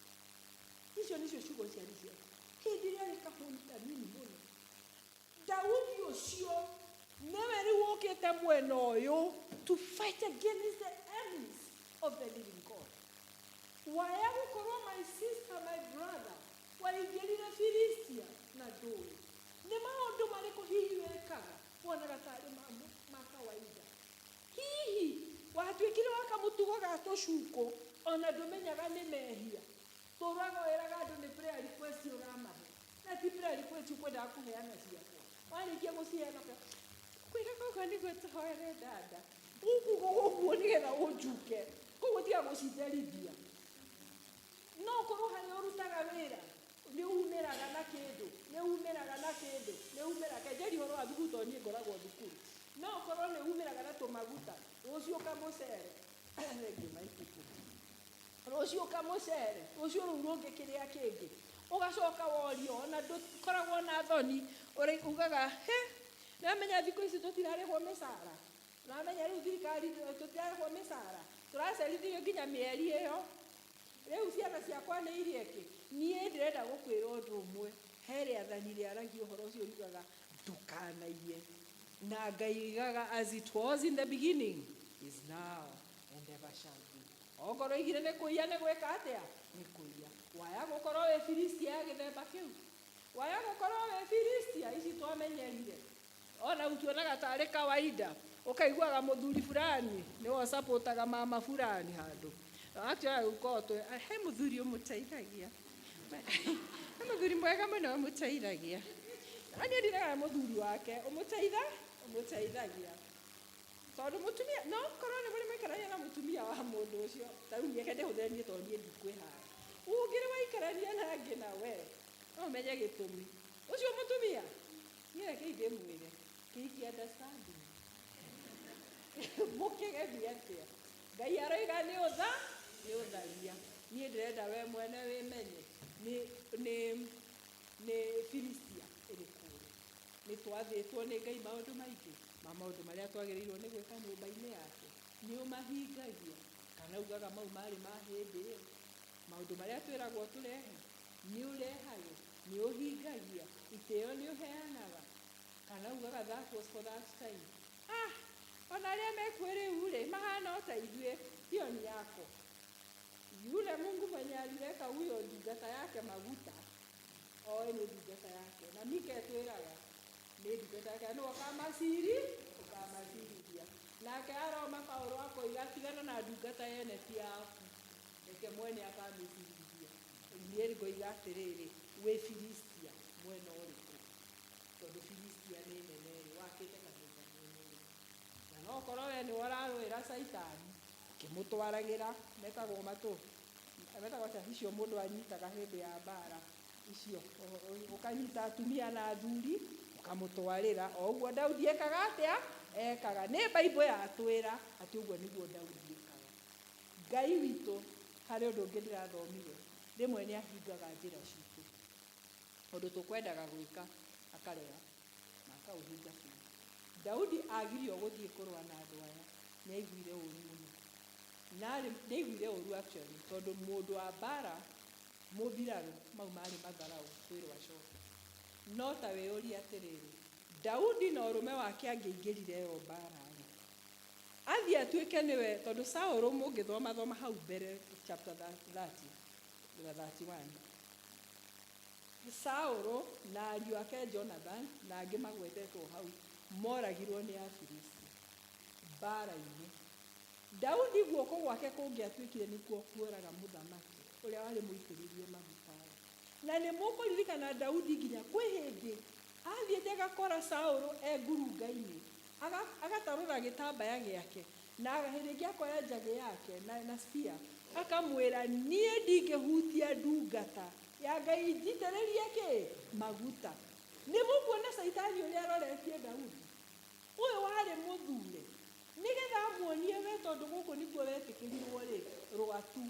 Icio nĩcio ciugo ciarĩ ciake hĩndĩ ĩrĩa arĩ kahũni kanini mũno. Daudi ũcio nĩwe rĩu ũkĩte mwena ũyũ to fight against the enemies of the living God. Waya gũkorwo, my sister, my brother, waingĩrire Filistia na ndũĩ nĩ maũndũ marĩkũ hihi wekaga wonaga tarĩ ma kawaida. Hihi watuĩkire wa kamũtugo ga tũcukũ ona ndũmenyaga nĩ mehia. Tũraga wĩraga andũ nĩ prayer request ũramahe, na ti prayer request ũkwendaga kũheana ciakwa. Warĩkia gũciheana kwĩra koguo nĩguo tũhoere dada ũkuga ũguo nĩgetha ũnjuke, koguo tiga gũcitherithia. No ũkorwo harĩa ũrutaga wĩra nĩ umĩraga na kĩndũ, nĩ umĩraga na kĩndũ, nĩ umĩraga. Kenjeria ũhoro wa thukuru tondũ niĩ ngoragwo thukuru. No ũkorwo nĩ umĩraga na tũmaguta, rũciũ kamũcere, thank you my people, rũciũ kamũcere, rũciũ rũu rũngĩ kĩrĩa kĩngĩ, ũgacoka worio ona ndũkoragwo na thoni, ugaga he nĩwamenya thikũ ici tũtirarĩhwo mĩcara, nĩwamenya rĩu thirikari tũtirarĩhwo mĩcara, tũracerithĩrio nginya mĩeri ĩyo, rĩu ciana ciakwa nĩ irie kĩ. Niĩ ndĩrenda gũkwĩra ũndũ ũmwe, he rĩathani rĩaragia ũhoro ũcio riugaga ndũkanaiye, na Ngai oigaga as it was in the beginning is now and ever shall be. Ongorwo oigire nĩ kũiya, nĩ gwĩka atĩa? Nĩ kũiya. Waya gũkorwo wĩ Filistia ya gĩthemba kĩu, waya gũkorwo wĩ Filistia ici twamenyerire ona utuonaga tarĩ kawaida, ũkaiguaga mũthuri fulani nĩwe ũcapotaga mama fulani handũ. Actually gũkorwo he mũthuri ũmũteithagia, he mũthuri mwega mũno ũmũteithagia. Na niĩ ndiraga mũthuri wake ũmũteithagia tondũ mũtumia no korwo nĩ mũrĩ maikarania na mũtumia wa mũndũ ũcio. Ta rĩu reke ndĩhũthĩre niĩ tondũ niĩ ndikwĩhara. Ũngĩrĩ waikarania na angĩ na we no ũmenye gĩtũmi ũcio mũtumia. Niĩ rekei ndĩmwĩre, kĩhiki understanding mũkĩgemie atĩa? Ngai aroiga nĩ ũtha nĩ ũtharia. Niĩ ndĩrenda we mwene wĩmenye nĩ Filistia ĩrĩkũ. Nĩ twathĩtwo nĩ Ngai maũndũ maingĩ ma maũndũ marĩa twagĩrĩirwo nĩ gwĩka nyũmba-inĩ yake. Nĩ ũmahingagia kana ugaga mau marĩ ma hĩndĩ ĩyo? Maũndũ marĩa twĩragwo tũrehe, nĩ ũrehage? Nĩ ũhingagia? Itĩo nĩ ũheanaga kana ugaga that was for that time? Ah, ona arĩa mekuo rĩu rĩ mahana o ta ithuĩ, hiyo ni yako. Yule Mungu mwenye aliweka huyo ndungata yake maguta oĩ nĩ ndungata yake, na Mika ĩtwĩraga nĩ ndungata yake nĩ ũkamaciri ũkamacirithia. Nake Aroma Paulo akoiga tigana na ndungata yene ti yaku, reke mwene akamĩcirithia. Niĩ ngoiga atĩrĩrĩ, wĩ Filistia mwena ũrĩkũ? Tondũ Filistia nĩ nene rĩ, wakĩte kanyũmba mwena ũrĩkũ? Na no ũkorwo we nĩwe ũrarũĩra Caitani ũkĩmũtwaragĩra metagwo matũ metagwo atĩa icio mũndũ anyitaga hĩndĩ ya mbara icio, ũkanyita atumia na athuri ũkamũtwarĩra. O ũguo Daudi ekaga atĩa? Ekaga. Nĩ Bible yatwĩra atĩ ũguo nĩguo Daudi ekaga. Ngai witũ, harĩ ũndũ ũngĩ ndĩrathomire, rĩmwe nĩ ahingaga njĩra citũ. Ũndũ tũkwendaga gwĩka akarega na akaũhinga biũ. Daudi agirio gũthiĩ kũrũa na andũ aya, nĩ aiguire ũru mũno. Nĩ aiguire ũru actually, tondũ mũndũ wa mbara mũmbirarũ mau marĩ matharaũ kwĩrwo acoke. No ta wĩyũrie atĩrĩrĩ, Daudi na ũrũme wake angĩaingĩrire ĩyo mbara rĩ, athiĩ atuĩke nĩwe, tondũ Saũlũ mũngĩthoma thoma hau mbere chapter 30 na 31, Saũlũ na ariũ ake Jonathan na angĩ magwetetwo hau moragirwo nĩ Afilisti mbara-inĩ. Daudi guoko gwake kũngĩatuĩkire nĩkuo kuoraga mũthamaki ũrĩa warĩ mũitĩrĩrie maguta. Na nĩ mũkũririkana Daudi nginya kwĩ hĩndĩ athiĩte agakora Saũlũ e ngurunga-inĩ. Agatarũra gĩtambaya gĩake na hĩndĩ ĩngĩ akoya njagĩ yake na spear, akamwĩra, niĩ ndingĩhutia ndungata ya Ngai njitĩrĩrie kĩ maguta. Nĩ mũkuona Caitani ũrĩa aroretie Daudi ũyũ warĩ mũthure, nĩgetha amuonie we, tondũ gũkũ nĩkuo wetĩkĩrirwo rĩ rwatu,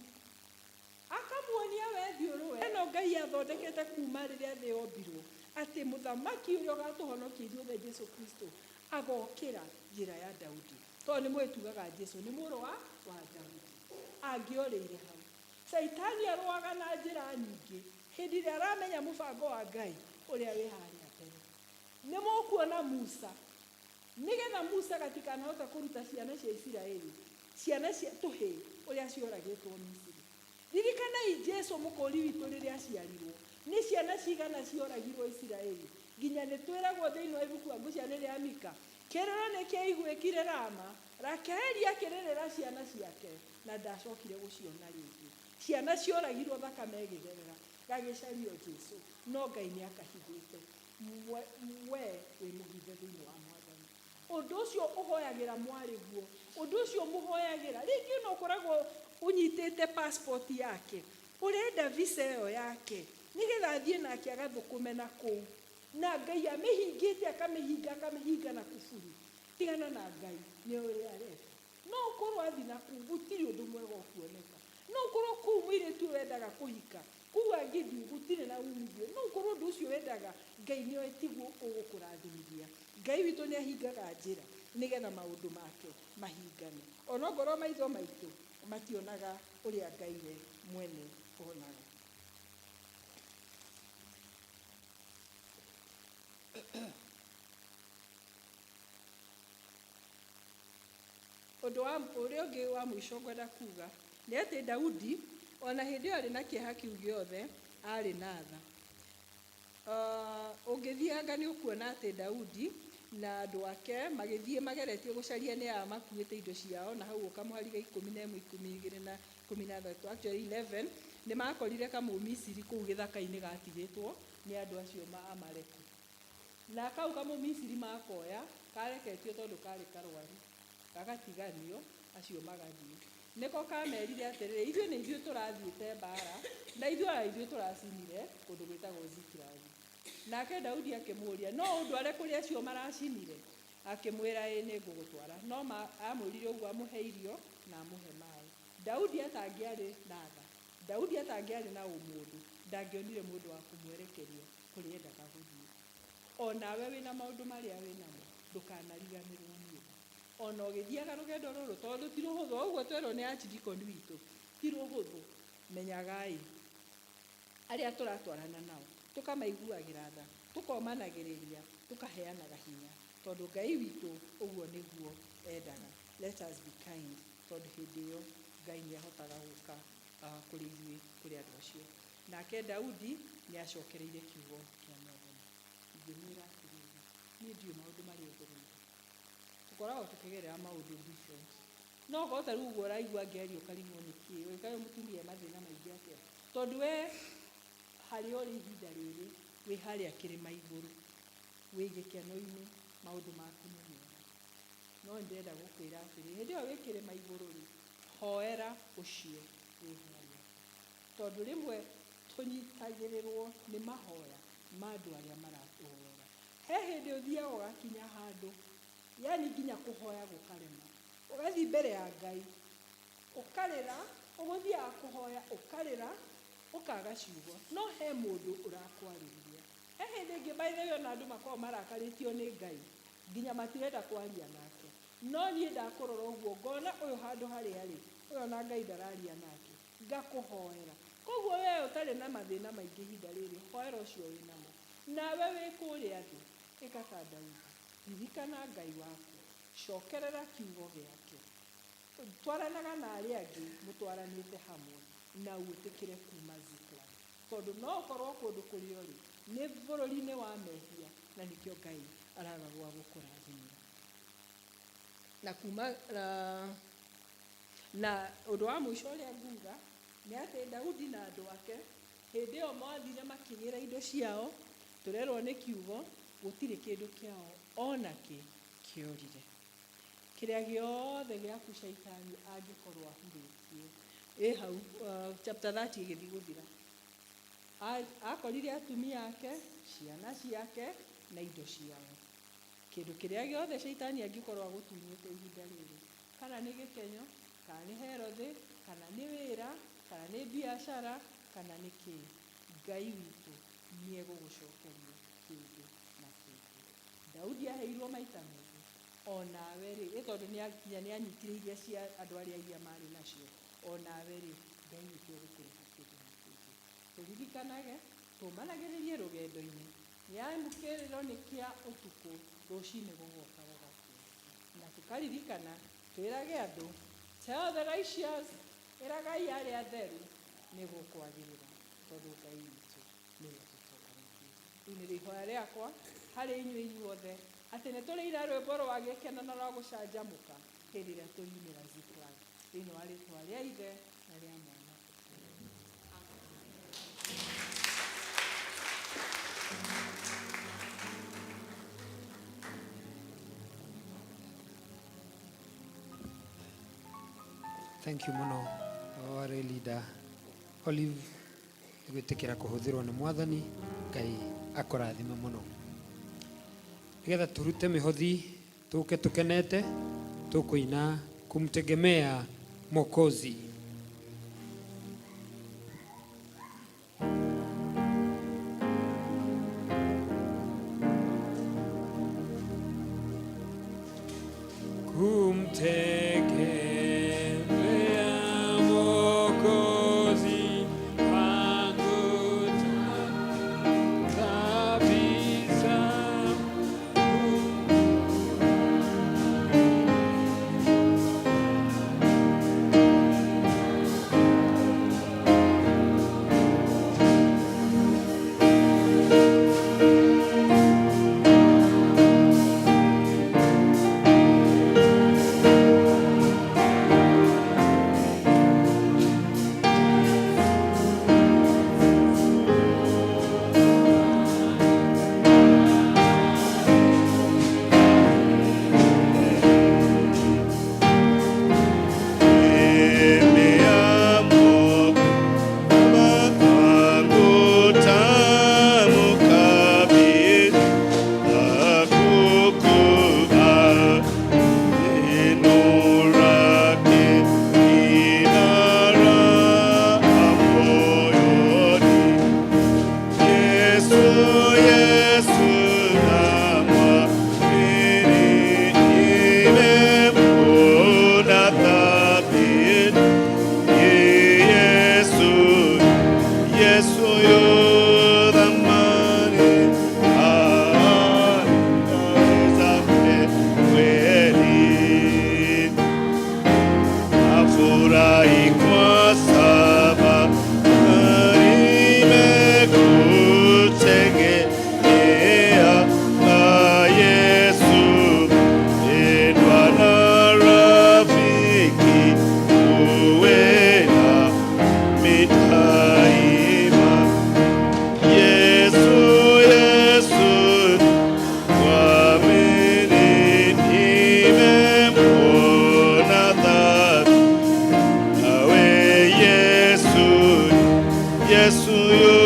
akamuonia we thiũrũwe ĩno Ngai athondekete kuma rĩrĩa thĩ yombirwo, atĩ mũthamaki ũrĩa ũgatũhonokia ithuothe, Jesu Kristo, agokĩra njĩra ya Daudi, tondũ nĩ mũĩ tugaga Jesu nĩ mũrũ wa Daudi. Angĩorĩire hau. Caitani arũaga na njĩra nyingĩ hĩndĩ ĩrĩa aramenya mũbango wa Ngai ũrĩa wĩ harĩa mbere. Nĩ mũkuona Musa, nĩgetha Musa gatikanahota kũruta ciana cia Isiraeli, ciana cia tũhĩĩ ũrĩa cioragĩtwo Misiri. Ririkanai Jesu mũkũri witũ rĩrĩa aciarirwo, nĩ ciana cigana cioragirwo Isiraeli? Nginya nĩ twĩragwo thĩinĩ wa ibuku ngũciana rĩa Mika, kĩrĩro nĩ kĩaiguĩkire Rama, Rakeli akĩrĩrĩra ciana ciake na ndacokire gũciona rĩngĩ. Ciana cioragirwo, thakame ĩgĩtherera, gagĩcario Jesu, no Ngai nĩ akahithĩte. We wĩ mũhithe thĩinĩ wa Mwathani. Ũndũ ũcio ũhoyagĩra mwarĩguo, ũndũ ũcio mũhoyagĩra rĩngĩ ona ũkoragwo ũnyitĩte passport yake, ũrenda visa ĩyo yake nĩgetha athiĩ nake agathũkũme na kũu, na Ngai amĩhingĩte, akamĩhinga, akamĩhinga na kuburi. Tigana na Ngai, nĩ ũrĩa areka. No ũkorwo athi na kũu gũtirĩ ũndũ mwega ũkuoneka, no ũkorwo kũu mũirĩtu ũyũ wendaga kũhika kũu angĩthiĩ gũtirĩ na umithio, no ũkorwo ũndũ ũcio wendaga Ngai nĩoĩ tiguo ũgũkũrathimithia. Ngai witũ nĩ ahingaga njĩra nĩgetha maũndũ make mahingane, onongorwo maitho maitũ mationaga ũrĩa Ngai we mwene onaga. Ũndũ wa ũrĩa ũngĩ wa mũico ngwenda kuga nĩ atĩ Daudi ona hĩndĩ ĩyo arĩ na kĩeha kĩu gĩothe arĩ na tha. Ũngĩthianga nĩ ũkuona atĩ Daudi na andũ ake magĩthiĩ mageretie gũcaria nĩ aya makuĩte indo ciao, na hau ũkamũhariga 11, 12 na 13, actually 11, nĩ makorire kamũmisiri kũu gĩthaka-inĩ gatigĩtwo nĩ andũ acio ma Amaleki. Na kau kamũmisiri makoya kareketio tondũ karĩ karwaru, gagatiganio, acio magathiĩ. Nĩko kamerire atĩrĩrĩ, ithuĩ nĩ ithuĩ tũrathiĩte mbara, na ithuĩ ona ithuĩ tũracinire kũndũ gwĩtagwo Zikilagi. Nake Daudi akĩmũũria, no ũndware kũrĩ acio maracinire? Akĩmwĩra, ĩĩ nĩngũgũtwara. No amwĩrire ũguo amũhe irio na amũhe maĩ. Daudi atangĩarĩ na tha, Daudi atangĩarĩ na ũmũndũ, ndangĩonire mũndũ wa kũmwerekeria kũrĩa endaga gũthiĩ. O nawe wĩna maũndũ marĩa wĩnamo, ndũkanariganĩrwo nĩ tha. Ona ũgĩthiaga rũgendo rũrũ, tondũ ti rũhũthũ, o ũguo twerwo nĩ archdeacon witũ, ti rũhũthũ. Menyagai arĩa tũratwarana nao, tũkamaiguagĩra tha, tũkomanagĩrĩria, tũkaheanaga hinya, tondũ Ngai witũ ũguo nĩguo endaga. Let us be kind, tondũ hĩndĩ ĩyo Ngai nĩ ahotaga gũka kũrĩ ithuĩ, kũrĩ andũ acio. Nake Daudi nĩ acokereire kiugo kĩa Mwathani. Ingĩmwĩra atĩrĩrĩ, niĩ ndiũĩ maũndũ marĩa ũgereire. Tũkoragwo tũkĩgerera maũndũ different. No okorwo ta rĩu ũguo ũraigua ngĩaria ũkarigwo nĩkĩ, ũgĩkaĩ mũtumia e mathĩna maingĩ atĩa? Tondũ we harĩa ũrĩ ihinda rĩrĩ, wĩ harĩa kĩrĩma igũrũ, wĩ gĩkeno-inĩ, maũndũ maku nĩ mega. No nĩndĩrenda gũkwĩra atĩrĩ, hĩndĩ ĩyo wĩ kĩrĩma igũrũ rĩ, hoera ũcio wĩ harĩa thĩ. Tondũ rĩmwe tũnyitagĩrĩrwo nĩ mahoya ma andũ arĩa maratũhoera. He hĩndĩ ũthiaga ũgakinya handũ, yani nginya kũhoya gũkarema. Ũgathiĩ mbere ya Ngai, ũkarĩra, ũgũthiaga kũhoya ũkarĩra, ũkaga ciugo. No he mũndũ ũrakwarĩria. He hĩndĩ ĩngĩ by the way ona andũ makoragwo marakarĩtio nĩ Ngai, nginya matirenda kwaria nake. No niĩ ndakũrora ũguo ngona ũyũ handũ harĩa arĩ, ũyũ ona Ngai ndararia nake, ngakũhoera. Koguo we ũtarĩ na mathĩna maingĩ ihinda rĩrĩ, hoera ũcio wĩnamo. Nawe wĩ kũrĩa thĩ, ĩka ta Daudi. Ririkana Ngai waku. Cokerera kiugo gĩake. Twaranaga na arĩa angĩ mũtwaranĩte hamwe na wĩtĩkĩre kuma Ziklag. Tondũ no ũkorwo kũndũ kũrĩa ũrĩ nĩ bũrũri-inĩ wa mehia na nĩkĩo Ngai araga gwa gũkũrathimĩra. Na kuma na ũndũ wa mũico ũrĩa nguga nĩ atĩ Daudi na andũ ake hĩndĩ ĩyo mathire makĩgĩra indo ciao, tũrerwo nĩ kiugo gũtirĩ kĩndũ kĩao ona kĩ. Kĩorire. Kĩrĩa gĩothe gĩaku caitani angĩkorwo ahurĩtie ĩ hau chapter 30 ĩgĩthiĩ gũthira. Akorire atumia ake, ciana ciake na indo ciao. Kĩndũ kĩrĩa gĩothe caitani angĩkorwo agũtunyĩte ihinda rĩrĩ, kana nĩ gĩkenyo, kana nĩ herothĩ, kana nĩ wĩra, kana nĩ biacara, kana nĩ kĩĩ, Ngai witũ nĩegũgũcokeria kĩndũ na kĩndũ. Daudi aheirwo maita merĩ, o nawe rĩ, ĩ tondũ nĩ nginya nĩanyitire iria cia andũ arĩa iria marĩ nacio, o nawe rĩ, Ngai witũ egũkũrĩha kĩndũ na kĩndũ. Tũririkanage, tũmanagĩrĩrie rũgendo-inĩ, nĩamu kĩrĩro nĩ kĩa ũtukũ, rũcinĩ gũgoka gũgakĩa. Na tũkaririkana, twĩrage andũ, tell the righteous, ĩragai arĩa atheru, nĩ gũkwagĩrĩra, tondũ Ngai witũ nĩwe ũtũtongoretie. Rĩu nĩrĩo ihoya rĩakwa harĩ inyuĩ inyuothe, atĩ nĩ tũrĩina rwĩmbo rwa gĩkeno na rwa gũcanjamũka hĩndĩ ĩrĩa tũriumĩra Ziklag. Thĩinĩ wa rĩtwa rĩa Ithe na rĩa Mwana. Thank you mũno warĩ leader Olive nĩ gwĩtĩkĩra kũhũthĩrwo nĩ mwathani. Ngai akũrathime mũno. Nĩgetha tũrute mĩhothi tũke tũkenete, tũkũina kumtegemea Mwokozi. Kumtegemea Mwokozi wangu kabisa. Nafurahi kwa sababu nimekutegemea Yesu, pendwa na rafiki, uwe nami daima. Yesu, Yesu, kuamini nimemwona thabiti. Nawe Yesu, Yesu yu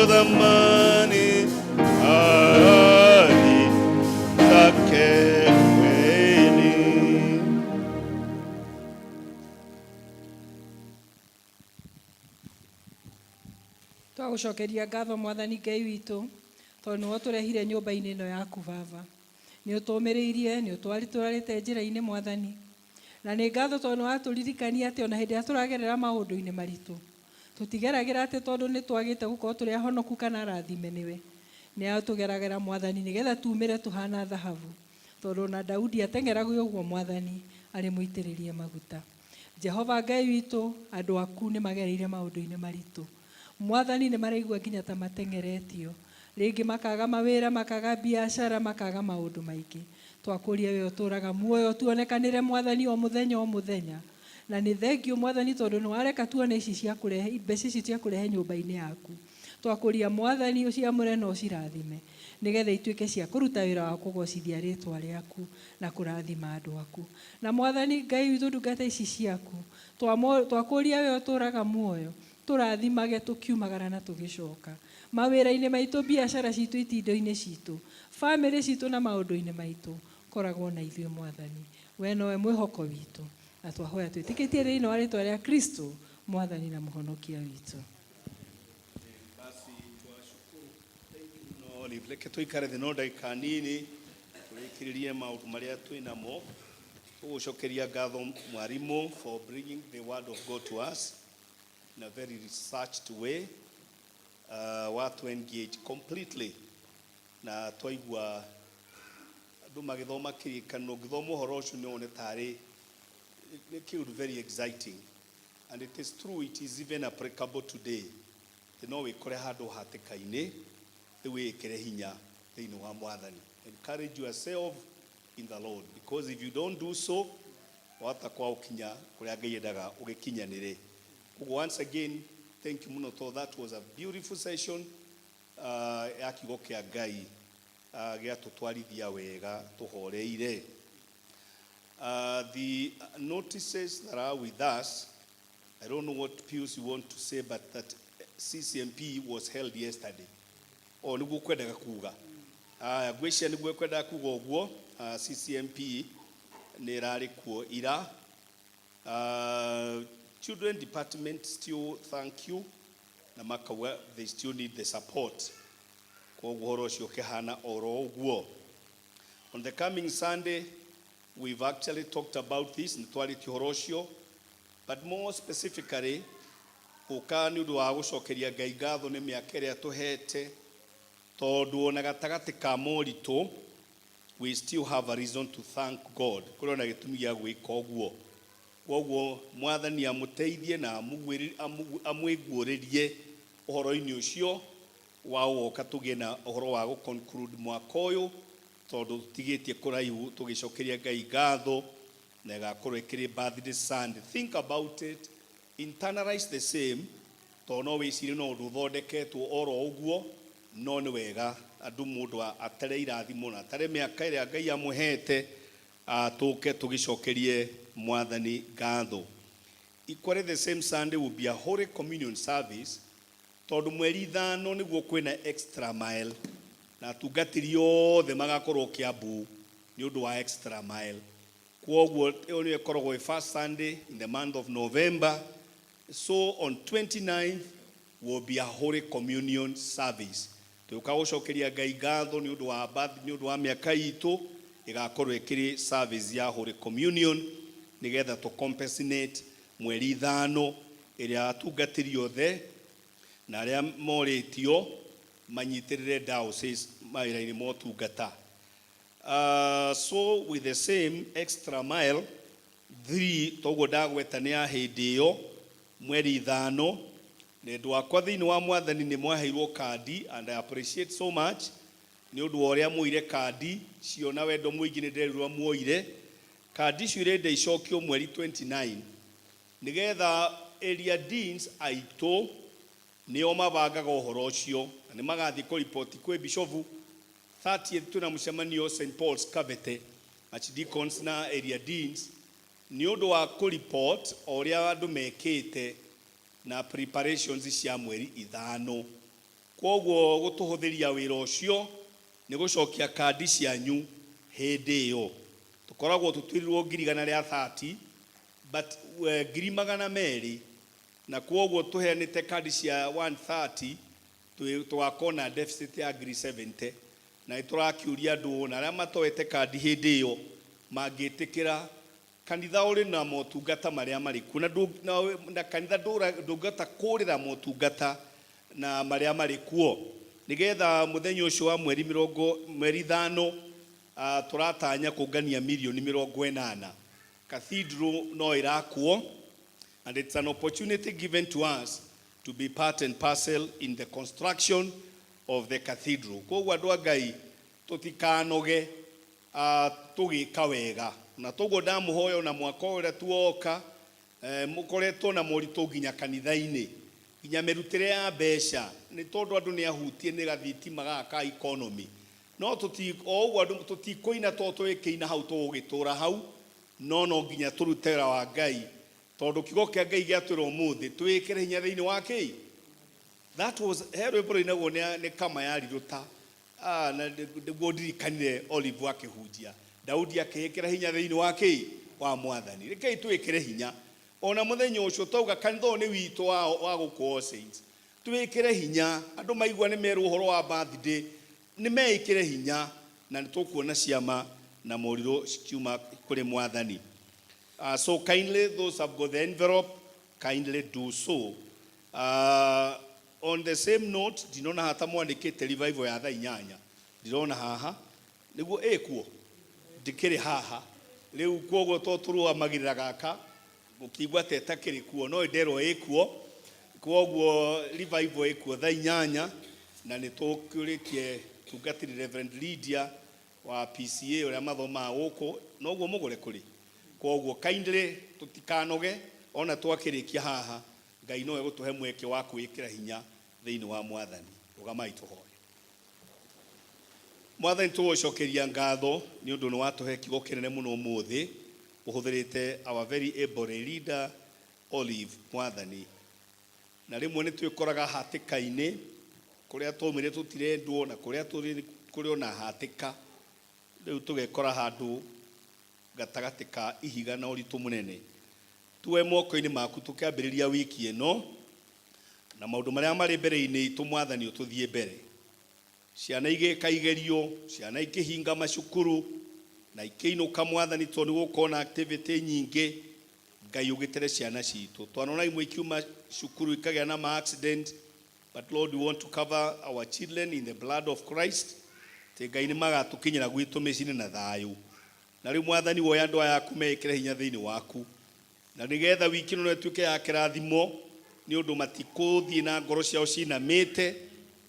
thamani, ahadi zake kweli. Twagũcokeria ngatho mwathani Ngai witũ, tondũ nĩwe ũtũrehire nyũmba-inĩ ĩno yaku baba. Nĩ ũtũmĩrĩirie, nĩ ũtwarĩte njĩra-inĩ mwathani. Na nĩ ngatho tondũ nĩ watũririkania atĩ ona hĩndĩ ĩrĩa tũragerera maũndũ-inĩ maritũ, tũtigeragĩra atĩ tondũ nĩ twagĩte gũkorwo tũrĩ ahonoku kana arathime nĩwe. Nĩ atũgeragĩra mwathani nĩgetha tumĩre tũhana thahabu. Tondũ ona Daudi ateng'eragwo ũguo mwathani arĩ mũitĩrĩrie maguta. Jehova Ngai witũ, andũ aku nĩ magereire maũndũ-inĩ maritũ. Mwathani nĩ maraigua nginya ta mateng'eretio. Rĩngĩ makaga mawĩra, makaga biacara, makaga maũndũ maingĩ. Twakũria we ũtũraga muoyo tuonekanĩre mwathani o mũthenya o mũthenya. Na nĩ thengio mwathani tondũ nĩ wareka tuone ici cia kũrehe, mbeca ici cia kũrehe nyũmba-inĩ yaku. Twakũria Mwathani ũciamũre na ũcirathime, nĩgetha ituĩke cia kũruta wĩra wa kũgocithia rĩtwa rĩaku na kũrathima andũ aku. Na Mwathani Ngai witũ, ndungata ici ciaku twakũria we ũtũraga muoyo, tũrathimage tũkiumagara na tũgĩcoka mawĩra-inĩ maitũ, biacara citũ, itindo-inĩ citũ, bamĩrĩ citũ na maũndũ-inĩ maitũ. Koragwo na ithuĩ Mwathani, we nowe mwĩhoko witũ, na twahoya twĩtĩkĩtie thĩinĩ wa rĩtwa rĩa Kristo, Mwathani na Mũhonokia witũ. Basi twashukuru. Thank you no Olive. Reke tũikare thĩ no ndagĩka nini tũrĩkĩrĩrie maũndũ marĩa twĩ namo. Tũgũcokeria ngatho mwarimũ for bringing the word of God to us in a very researched way, watu engage completely na twaigua andũ magĩthoma kĩrĩkanĩro. Ũngĩthoma ũhoro ũcio nĩ wone tarĩ nĩ kĩũndũ very exciting, and it is true, it is even applicable today. Atĩ no wĩkore handũ hatĩka-inĩ, rĩu wĩĩkĩre hinya thĩinĩ wa Mwathani. Encourage yourself in the Lord, because if you don't do so, wahota kwa ũkinya kũrĩa Ngai endaga ũgĩkinyanĩre. Koguo once again, thank you mũno to that was a beautiful session ya kiugo kĩa Ngai, gĩatũtwarithia wega tũhoreire. The notices that are with us, I don't know what Pius you want to say, but that CCMP was held yesterday. O nĩguo kwendaga kuga. Aya, ngwĩciria nĩguo kwendaga kuga ũguo, CCMP nĩ ĩrarĩ kuo ira. Children department still thank you na makauga they still need the support. Koguo ũhoro ũcio ũkĩhana oro ũguo. On the coming Sunday, we've actually talked about this, nĩ twarĩtie ũhoro ũcio, but more specifically, gũka nĩ ũndũ wa gũcokeria Ngai ngatho nĩ mĩaka ĩrĩa tũhete, tondũ ona gatagatĩ ka moritũ, we still have a reason to thank God. Kũrĩ ona gĩtũmi gĩa gwĩka ũguo. Koguo Mwathani amũteithie na amwĩguũrĩrie ũhoro-inĩ ũcio wa gũgoka tũgĩe na ũhoro wa gũ-conclude mwaka ũyũ, tondũ tũtigĩtie kũraihu tũgĩcokeria Ngai ngatho na ĩgakorwo ĩkĩrĩ birthday Sunday. Think about it, internalize the same, tondũ no wĩcirie no ũndũ ũthondeketwo oro ũguo, no nĩ wega andũ mũndũ atare irathimo na atare mĩaka ĩrĩa Ngai amũhete, tũke tũgĩcokerie Mwathani ngatho. Equally, the same Sunday will be a Holy Communion service, tondũ mweri 5 nĩguo kwĩna extra mile na atungatĩri othe magakorwo Kiambu nĩ ũndũ wa extra mile. Kwoguo ĩyo nĩyo ĩkoragwo ĩ first Sunday in the month of November. So on 29th will be a Holy Communion service. Tũgĩũka gũcokeria Ngai ngatho nĩ ũndũ wa birth, nĩ ũndũ wa mĩaka itũ, ĩgakorwo ĩkĩrĩ service ya Holy Communion nĩgetha tũ compensate mweri 5 ĩrĩa atungatĩri othe na arĩa morĩtio manyitĩrĩre diocese mawĩra-inĩ ma ũtungata. So with the same extra mile 3, toguo ndagweta nĩ ya hĩndĩ ĩyo mweri 5, na endwa akwa thĩinĩ wa Mwathani, nĩ mwaheirwo kandi, and I appreciate so much nĩ ũndũ wa ũrĩa muoire kandi cio na wendo mũingĩ. Nĩ nderirwo muoire kandi icio, irenda icokio mweri 29 nĩgetha area deans aitũ nĩo mabangaga ũhoro ũcio na nĩ magathiĩ kũripoti kwĩ bishofu. 30th twĩna mũcemanio St Paul's Kabete, archdeacons na area deans, nĩ ũndũ wa kũripot o ũrĩa andũ mekĩte na preparations cia mweri 5. Kwoguo gũtũhũthĩria wĩra ũcio nĩ gũcokia kandi cianyu hĩndĩ ĩyo. Tũkoragwo tũtuĩrirwo 130,000, but 200,000, na kwoguo tũheanĩte kandi cia 130, tũgakorwo na deficit ya 70,000, na nĩ tũrakĩũria andũ na arĩa matoete kandi hĩndĩ ĩyo mangĩtĩkĩra kanitha ũrĩ na motungata marĩa marĩ kuo na kanitha ndũngĩhota kũrĩra motungata na marĩa marĩ kuo, nĩgetha mũthenya ũcio wa mweri mĩrongo mweri 5, tũratanya kũngania mirioni 80. Cathedral no ĩrakwo, and it's an opportunity given to us to be part and parcel in the construction of the cathedral. Koguo andũ a Ngai, tũtikanoge tũgĩka wega, na toguo ndamũhoya ona mwaka ũrĩa tuoka, mũkoretwo na moritũ nginya kanitha-inĩ. Nginya mĩrutĩre ya mbeca nĩ tondũ andũ nĩ ahutie nĩ gathitima gaka ka economy. No tũti o ũguo andũ tũtikũina to tũgĩkĩina hau tũgũgĩtũra hau, no no nginya tũrute wĩra wa Ngai tondũ kiugo kĩa Ngai gĩatwĩra ũmũthĩ twĩkĩre hinya thĩinĩ wa kĩĩ. That was he rwĩmbo rũinagwo nĩ nĩ kama ya riruta. Ah, na nĩguo ndirikanire Olive akĩhunjia Daudi akĩĩkĩra hinya thĩinĩ wa kĩĩ wa mwathani. Rekei twĩkĩre hinya ona mũthenya ũcio twauga kanitha ũyũ nĩ witũ wa, wa gũkũ All Saints. Twĩkĩre hinya andũ maigua nĩ merwo ũhoro wa birthday nĩ meĩkĩre hinya na nĩ tũkuona ciama na morirũ cikiuma kũrĩ mwathani. So kindly those have got the envelope kindly do so. On the same note ndinona haha ta mwandĩkĩte revival ya thaa inyanya, ndirona haha nĩguo ĩkuo ndikĩrĩ haha rĩu, kwoguo to tũrũgamagĩrĩra gaka ngũkĩigua ta ĩtakĩrĩ kuo no ĩnderwo ĩkuo, kwoguo revival ĩkuo thaa inyanya na nĩ tũkĩũrĩtie tungatĩri Reverend Lydia wa PCA ũrĩa mathomaga gũkũ noguo mũgũre kũrĩ, kwoguo kindly tũtikanoge ona twakĩrĩkia haha Ngai no egũtũhe mweke wa kwĩĩkĩra hinya thĩinĩ wa mwathani. Rũgamai tũhoe. Mwathani tũgũcokeria ngatho nĩ ũndũ nĩ watũhe kiugo kĩnene mũno ũmũthĩ ũhũthĩrĩte our very able leader Olive mwathani. Na rĩmwe nĩ twĩkoraga hatĩka-inĩ kũrĩa twaumire tũtirendwo na kũrĩa tũrĩ kũrĩ ona hatĩka, rĩu tũgekora handũ gatagatĩ ka ihiga na ũritũ mũnene. Tuoe moko-inĩ maku tũkĩambĩrĩria wiki ĩno na maũndũ marĩa marĩ mbere-inĩ itũ mwathani ũtũthiĩ mbere. Ciana igĩka igerio, ciana ikĩhinga macukuru na ikĩinũka mwathani tondũ nĩ gũkorwo na activity nyingĩ, Ngai ũgitĩre ciana citũ. Twanona imwe ikiuma cukuru ikagĩa na ma accident, but Lord we want to cover our children in the blood of Christ. Atĩ Ngai nĩ magatũkinyĩra gwitũ mĩciĩ-inĩ na thayũ. Na rĩu mwathani woya andũ aya aku meĩkĩre hinya thĩinĩ waku, na nĩgetha wiki ĩno ĩtuĩke ya kĩrathimo, nĩ ũndũ matikũthiĩ na ngoro ciao cinamĩte,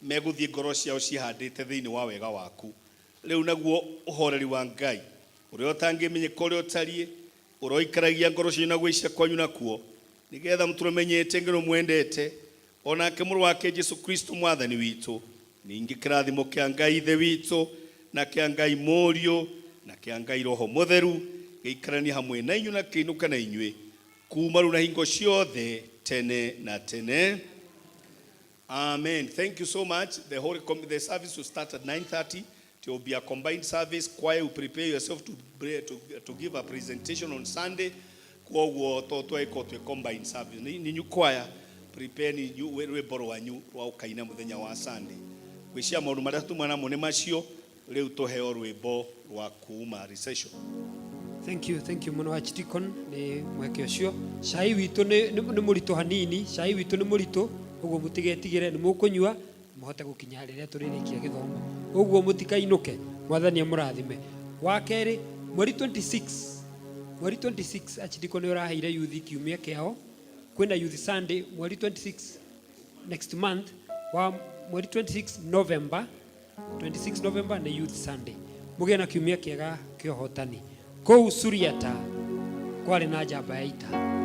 megũthiĩ ngoro ciao cihandĩte thĩinĩ wa wega waku. Rĩu naguo ũhoreri wa Ngai ũrĩa ũtangĩmenyeka ũrĩa ũtariĩ, ũroikaragia ngoro cianyu na gwĩcia kwanyu nakuo, nĩgetha mũtũmenyete ngero mwendete, o nake mũrũ wake Jesu Kristo mwathani witũ. Ningĩ kĩrathimo kĩa Ngai Ithe witũ na kĩa Ngai Mũriũ na kĩa Ngai Roho Mũtheru gĩikaranie hamwe na inyuĩ na kĩinũke na inyuĩ kuma rĩu na hingo ciothe tene na tene. Amen. Thank you so much. The whole the service will start at 9:30. It will be a combined service. Choir will prepare yourself to give a presentation on Sunday. Kwoguo to tweko twi combined service. Ni ni choir prepare ni rwĩmbo rwanyu rwa ũkaina mũthenya wa Sunday. Gwĩcia maũndũ marĩa tuma namo nĩ macio, rĩu tũheo rwĩmbo rwa kuma recession. Thank you, thank you mũno Archdeacon nĩ mweke ũcio. Cai witũ nĩ nĩ nĩ mũritũ hanini, cai witũ nĩ mũritũ, ũguo mũtigetigĩre nĩ mũkũnyua mũhote gũkinya rĩrĩa tũrĩrĩkia gĩthomo. Ũguo mũtikainũke, mwathani amũrathime. Wa kerĩ, mweri 26, mweri 26 Archdeacon nĩ ũraheire youth kiumia kĩao. Kwĩna Youth Sunday mweri 26 next month wa mweri 26 November, 26 November nĩ Youth Sunday. Mũgĩe na kiumia kĩega kĩa ũhotani. Kũu Suriata kwarĩ na njamba ya ita.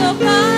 Tũkae.